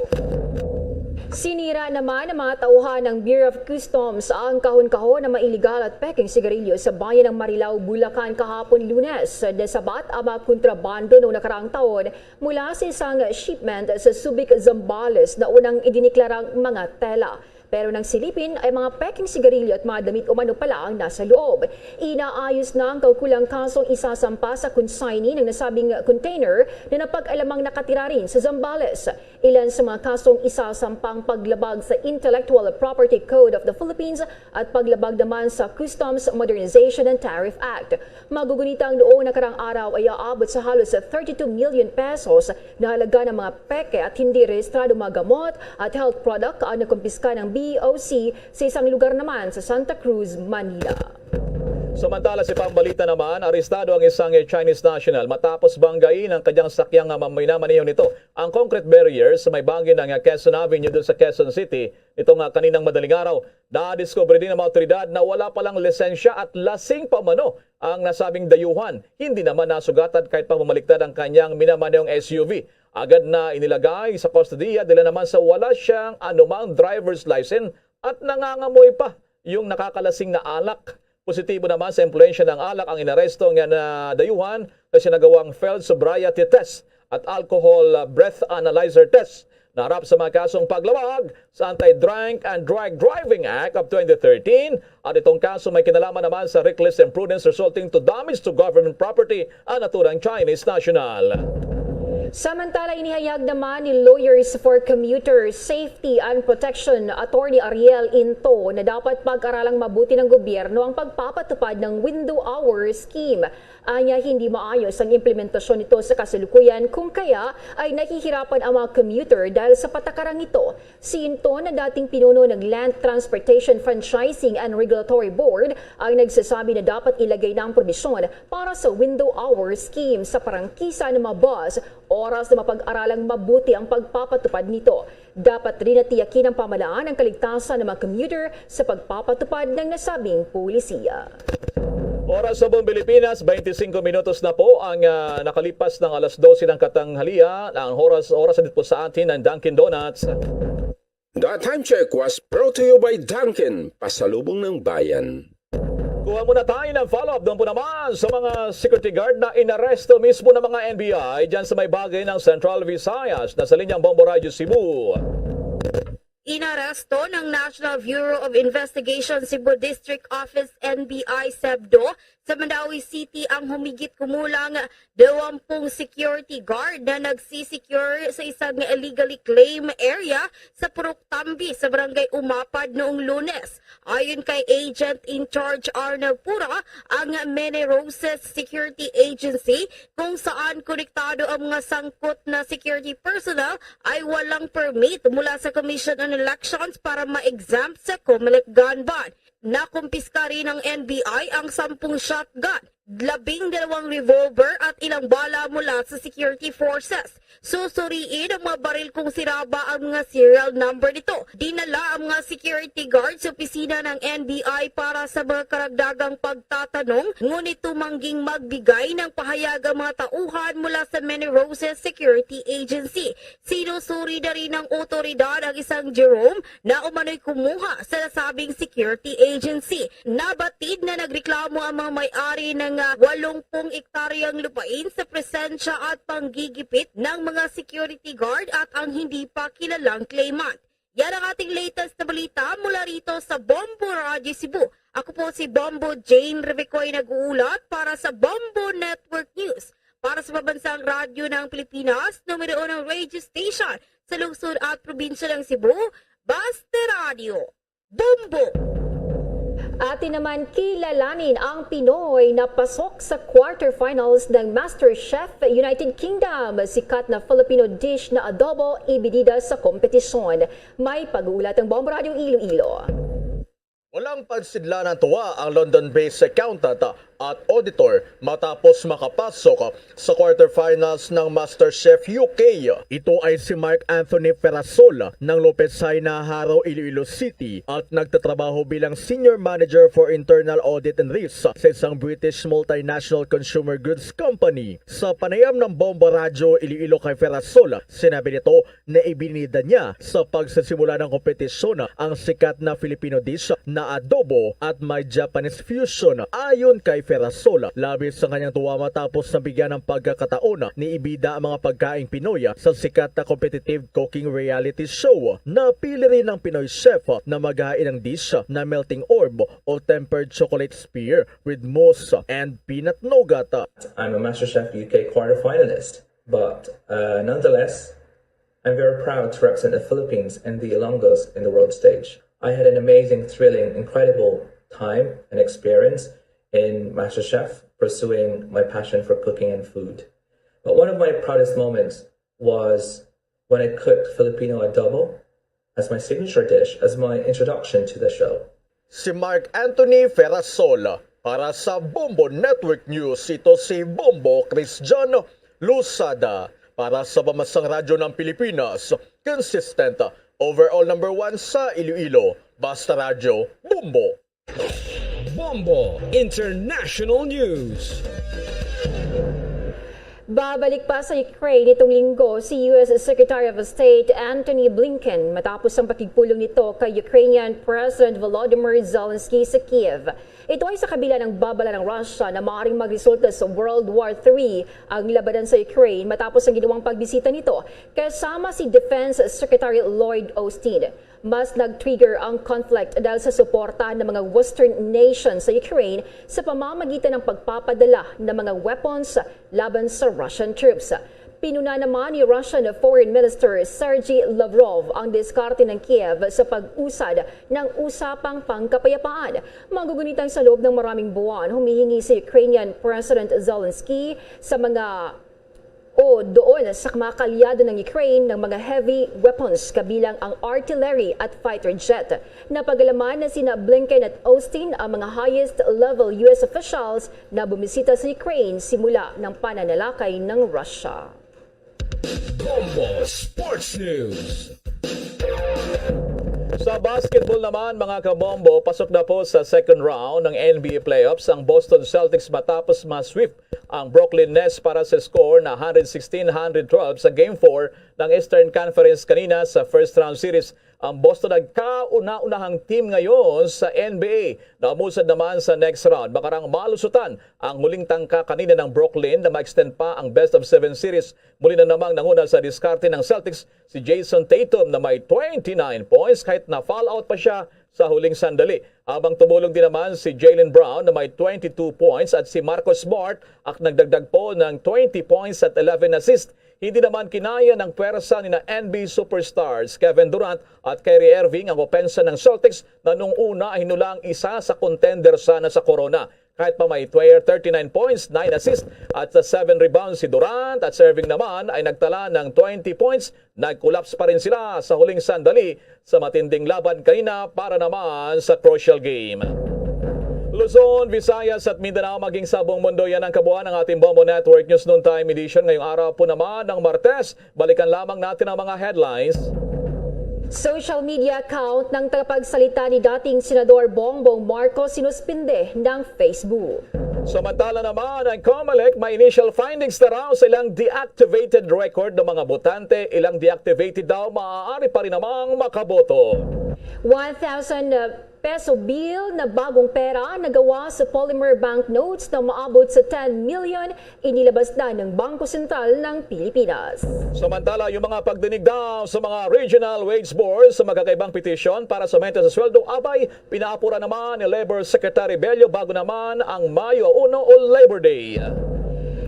Sinira naman ng mga tauhan ng Bureau of Customs ang kahon-kahon ng mga iligal at peking sigarilyo sa bayan ng Marilao, Bulacan kahapon Lunes. Nasabat ang mga kontrabando noong nakaraang taon mula sa isang shipment sa Subic, Zambales na unang idiniklarang mga tela. Pero nang silipin ay mga peking sigarilyo at mga damit umano pala ang nasa loob. Inaayos na ang kaukulang kasong isasampa sa consignee ng nasabing container na napag-alamang nakatira rin sa Zambales. Ilan sa mga kasong isasampa ang paglabag sa Intellectual Property Code of the Philippines at paglabag naman sa Customs Modernization and Tariff Act. Magugunita ang noong nakarang araw ay aabot sa halos thirty-two million pesos na halaga ng mga peke at hindi rehistradong mga gamot at health product ang nakumpiska ng B O C sa isang lugar naman sa Santa Cruz, Manila. Samantala, sa pambalita naman, arestado ang isang Chinese national matapos banggain ang kanyang sakyang, ah, minamaneho nito ang concrete barrier sa may bangin ng, ah, Quezon Avenue doon sa Quezon City nitong, ah, kaninang madaling araw. Nadiskubre din ng mga otoridad na wala palang lisensya at lasing pa umano ang nasabing dayuhan. Hindi naman nasugatan kahit pa bumaliktad ang kanyang minamanehong S U V. Agad na inilagay sa kustodiya dala naman sa wala siyang anumang driver's license at nangangamoy pa yung nakakalasing na alak. Positibo naman sa impluwensya ng alak ang inaresto nga na dayuhan kasi nagawang failed sobriety test at alcohol, uh, breath analyzer test. Naharap sa mga kasong paglabag sa Anti-Drunk and Drug Driving Act of twenty thirteen, at itong kaso may kinalaman naman sa reckless imprudence resulting to damage to government property ang naturang Chinese national. Samantala, inihayag naman ni Lawyers for Commuter Safety and Protection, Attorney Ariel Into, na dapat pag-aralang mabuti ng gobyerno ang pagpapatupad ng window hour scheme. Anya, hindi maayos ang implementasyon nito sa kasalukuyan, kung kaya ay nahihirapan ang mga commuter dahil sa patakarang ito. Si Into, na dating pinuno ng Land Transportation Franchising and Regulatory Board, ang nagsasabi na dapat ilagay na ang probisyon para sa window hour scheme sa prangkisa ng mga bus, oras na mapag-aralang mabuti ang pagpapatupad nito. Dapat rin na tiyakin ng pamahalaan ang kaligtasan ng mga commuter sa pagpapatupad ng nasabing polisiya. Oras sa buong Pilipinas, twenty-five minutos na po ang, ah, nakalipas ng alas dose ng katanghalian. Ang oras, oras na po sa atin ng Dunkin' Donuts. The Time Check was brought to you by Dunkin', pasalubong ng bayan. Kuha muna tayo ng follow-up doon po naman sa mga security guard na inaresto mismo ng mga N B I dyan sa may bagay ng Central Visayas. Nasa linyang Bombo Radyo Cebu. Inaresto ng National Bureau of Investigation Cebu District Office, N B I, CBDO, sa Mandaue City ang humigit kumulang dalawampung security guard na nagsisecure sa isang illegally claimed area sa Purok Tambi sa Barangay Umapad noong Lunes. Ayon kay Agent in Charge Arnel Pura, ang Many Roses Security Agency, kung saan konektado ang mga sangkot na security personnel, ay walang permit mula sa Commission on Elections para ma-exempt sa Comelec gun ban. Nakumpiska rin ng N B I ang sampung shotgun, labing dalawang revolver at ilang bala mula sa security forces. Susuriin ang mga baril kung sira ba ang mga serial number nito. Dinala ang mga security guard sa opisina ng N B I para sa mga karagdagang pagtatanong, ngunit tumangging magbigay ng pahayag ang mga tauhan mula sa Many Roses Security Agency. Sinusuri na rin ng otoridad ang isang Jerome na umano'y kumuha sa nasabing security agency. Nabatid na nagreklamo ang mga may-ari ng, ah, walumpung ektaryang lupain sa presensya at panggigipit ng mga security guard at ang hindi pa kilalang claimant. Yan ang ating latest na balita mula rito sa Bombo Radyo Cebu. Ako po si Bombo Jane Revecoy, nag-uulat para sa Bombo Network News. Para sa Pambansang Radyo ng Pilipinas, numero uno radio station sa lungsod at probinsya ng Cebu, Basta Radyo, Bombo! Atin naman kilalanin ang Pinoy na pasok sa quarterfinals ng MasterChef United Kingdom. Sikat na Filipino dish na adobo ibinida sa kompetisyon. May pag-uulat ang Bombo Radyo Iloilo. Walang pansidlan ang tuwa ang London-based accountant at auditor matapos makapasok sa quarterfinals ng MasterChef U K. Ito ay si Mark Anthony Ferrazol ng Lopez Jaena, Jaro, Iloilo City, at nagtatrabaho bilang Senior Manager for Internal Audit and Risk sa isang British multinational consumer goods company. Sa panayam ng Bombo Radyo Iloilo kay Ferrazol, sinabi nito na ibinida niya sa pagsisimula ng kompetisyon ang sikat na Filipino dish na adobo at may Japanese fusion. Ayon kay Ferrazol, labis ang kanyang tuwa matapos nabigyan ng pagkakataon ni ibida ang mga pagkaing Pinoy sa sikat na competitive cooking reality show. Napili rin ang Pinoy chef na maghain ng dish na melting orb o tempered chocolate spear with mousse and peanut nougat. I'm a MasterChef U K quarterfinalist, but uh, nonetheless, I'm very proud to represent the Philippines and the Ilonggos in the world stage. I had an amazing, thrilling, incredible time and experience in MasterChef, pursuing my passion for cooking and food. But one of my proudest moments was when I cooked Filipino adobo as my signature dish, as my introduction to the show. Si Mark Anthony Ferrazol para sa Bombo Network News. Ito si Bombo Christian Losada para sa Pambansang Radyo ng Pilipinas. Consistent, overall number one sa Iloilo. Basta Radyo, Bombo! Bombo International News. Babalik pa sa Ukraine nitong linggo si U S Secretary of State Antony Blinken matapos ang pakigpulong nito kay Ukrainian President Volodymyr Zelensky sa Kiev. Ito ay sa kabila ng babala ng Russia na maaaring magresulta sa World War Three ang labanan sa Ukraine matapos ang ginawang pagbisita nito kasama si Defense Secretary Lloyd Austin. Mas nag-trigger ang conflict dahil sa suporta ng mga Western nations sa Ukraine sa pamamagitan ng pagpapadala ng mga weapons laban sa Russian troops. Pinuna naman ni Russian Foreign Minister Sergei Lavrov ang diskarte ng Kiev sa pag-usad ng usapang pangkapayapaan. Magugunit ang sa loob ng maraming buwan, humihingi si Ukrainian President Zelensky sa mga o doon sa mga kaalyado ng Ukraine ng mga heavy weapons kabilang ang artillery at fighter jet. Napagalaman na sina Blinken at Austin ang mga highest level U S officials na bumisita sa Ukraine simula ng pananalakay ng Russia. Bombo Sports News. Sa basketball naman, mga kabombo, pasok na po sa second round ng N B A playoffs ang Boston Celtics matapos ma-sweep ang Brooklyn Nets para sa score na hundred sixteen hundred twelve sa Game four ng Eastern Conference kanina sa first round series. Ang Boston nagkauna-unahang team ngayon sa N B A na umusad naman sa next round. Makarang malusutan ang huling tangka kanina ng Brooklyn na ma-extend pa ang best of seven series. Muli na namang nanguna sa diskarte ng Celtics si Jason Tatum na may twenty-nine points kahit na foul out pa siya sa huling sandali. Habang tumulong din naman si Jaylen Brown na may twenty-two points at si Marcus Smart at nagdagdag po ng twenty points at eleven assists. Hindi naman kinaya ng pwersa ni na N B A superstars Kevin Durant at Kyrie Irving ang opensa ng Celtics na nung una ay hinulang isa sa contender sana sa corona. Kahit pa may twe-, thirty-nine points, nine assists at sa seven rebounds si Durant at si Irving naman ay nagtala ng twenty points, nag-collapse pa rin sila sa huling sandali sa matinding laban kanina para naman sa crucial game. Luzon, Visayas at Mindanao, maging sa buong mundo, yan ang kabuuan ng ating Bombo Network News Noontime Edition ngayong araw po naman ng Martes. Balikan lamang natin ang mga headlines. Social media account ng tagapagsalita ni dating Senador Bongbong Marcos sinuspinde ng Facebook. Samantala naman, ang Comelec may initial findings na raw sa ilang deactivated record ng mga botante. Ilang deactivated daw, maaari pa rin namang makaboto. One thousand peso bill na bagong pera nagawa sa polymer banknotes na maabot sa ten million, inilabas na ng Bangko Sentral ng Pilipinas. Samantala, yung mga pagdinig daw sa mga regional wage boards sa magkakaibang petisyon para sa aumento sa sweldo, abay, pinaapura naman ni Labor Secretary Bello bago naman ang Mayo uno o Labor Day.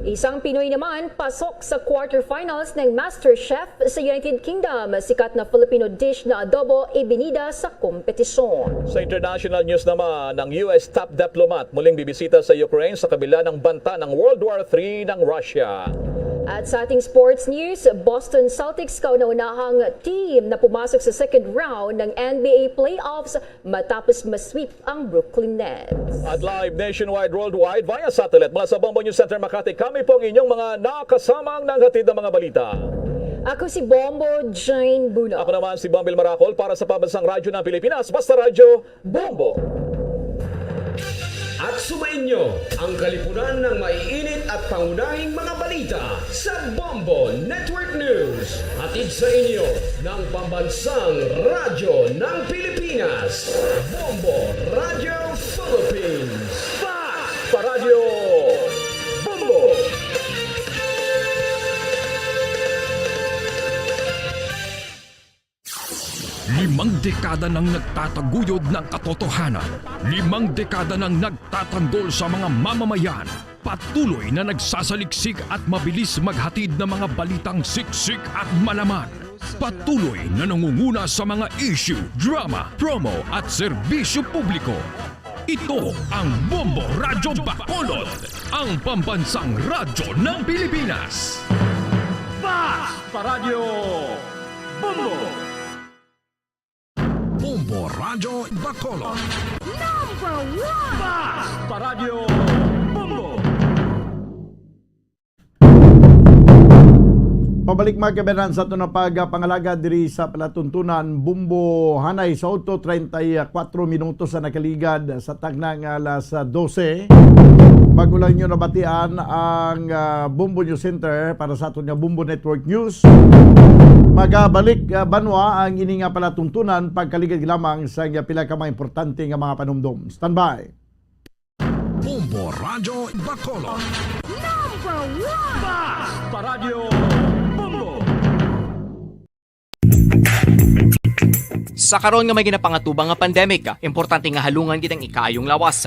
Isang Pinoy naman pasok sa quarterfinals ng MasterChef sa United Kingdom. Sikat na Filipino dish na adobo ibinida sa kompetisyon. Sa international news naman, ang U S top diplomat muling bibisita sa Ukraine sa kabila ng banta ng World War three ng Russia. At sa ating sports news, Boston Celtics kauna-unahang team na pumasok sa second round ng N B A playoffs matapos ma-sweep ang Brooklyn Nets. At live nationwide, worldwide, via satellite, mula sa Bombo News Center Makati, kami po ang inyong mga nakasamang naghatid ng mga balita. Ako si Bombo Jane Buno. Ako naman si Bombil Maracol para sa Pambansang Radyo ng Pilipinas, Basta Radyo, Bombo. At sumainyo ang kalipunan ng maiinit at pangunahing mga balita sa Bombo Network News. Hatid sa inyo ng Pambansang Radyo ng Pilipinas, Bombo Radio Philippines. Fast Paradyo Bombo! Limang dekada nang nagtataguyod ng katotohanan. Limang dekada nang nagtatanggol sa mga mamamayan. Patuloy na nagsasaliksik at mabilis maghatid ng mga balitang siksik at malaman. Patuloy na nangunguna sa mga issue, drama, promo at serbisyo publiko. Ito ang Bombo Radyo Bacolod, ang pambansang radyo ng Pilipinas. Fast Paradyo Bombo! Bombo Radyo Bacolod. Number one! Fast Paradyo Bombo! Pabalik, mga kabayan, sa aton nga pagpangalaga diri sa palatuntunan Bombo. Hanay sa otso treinta y cuatro minutos sa nakaligad sa tagna nga alas dose. Bago lang nyo nabatian ang, ah, Bombo News Center para sa aton nga Bombo Network News. Magabalik, ah, banwa ang ini nga palatuntunan pagkaligad lamang sa nga pila ka mga importante nga mga panumdom. Standby. Bombo Radyo Bacolod. Number one! Fast Paradyo Bombo! Sa karon nga may ginapangatubang nga pandemic, importante nga halungan gid ang ikaayong lawas.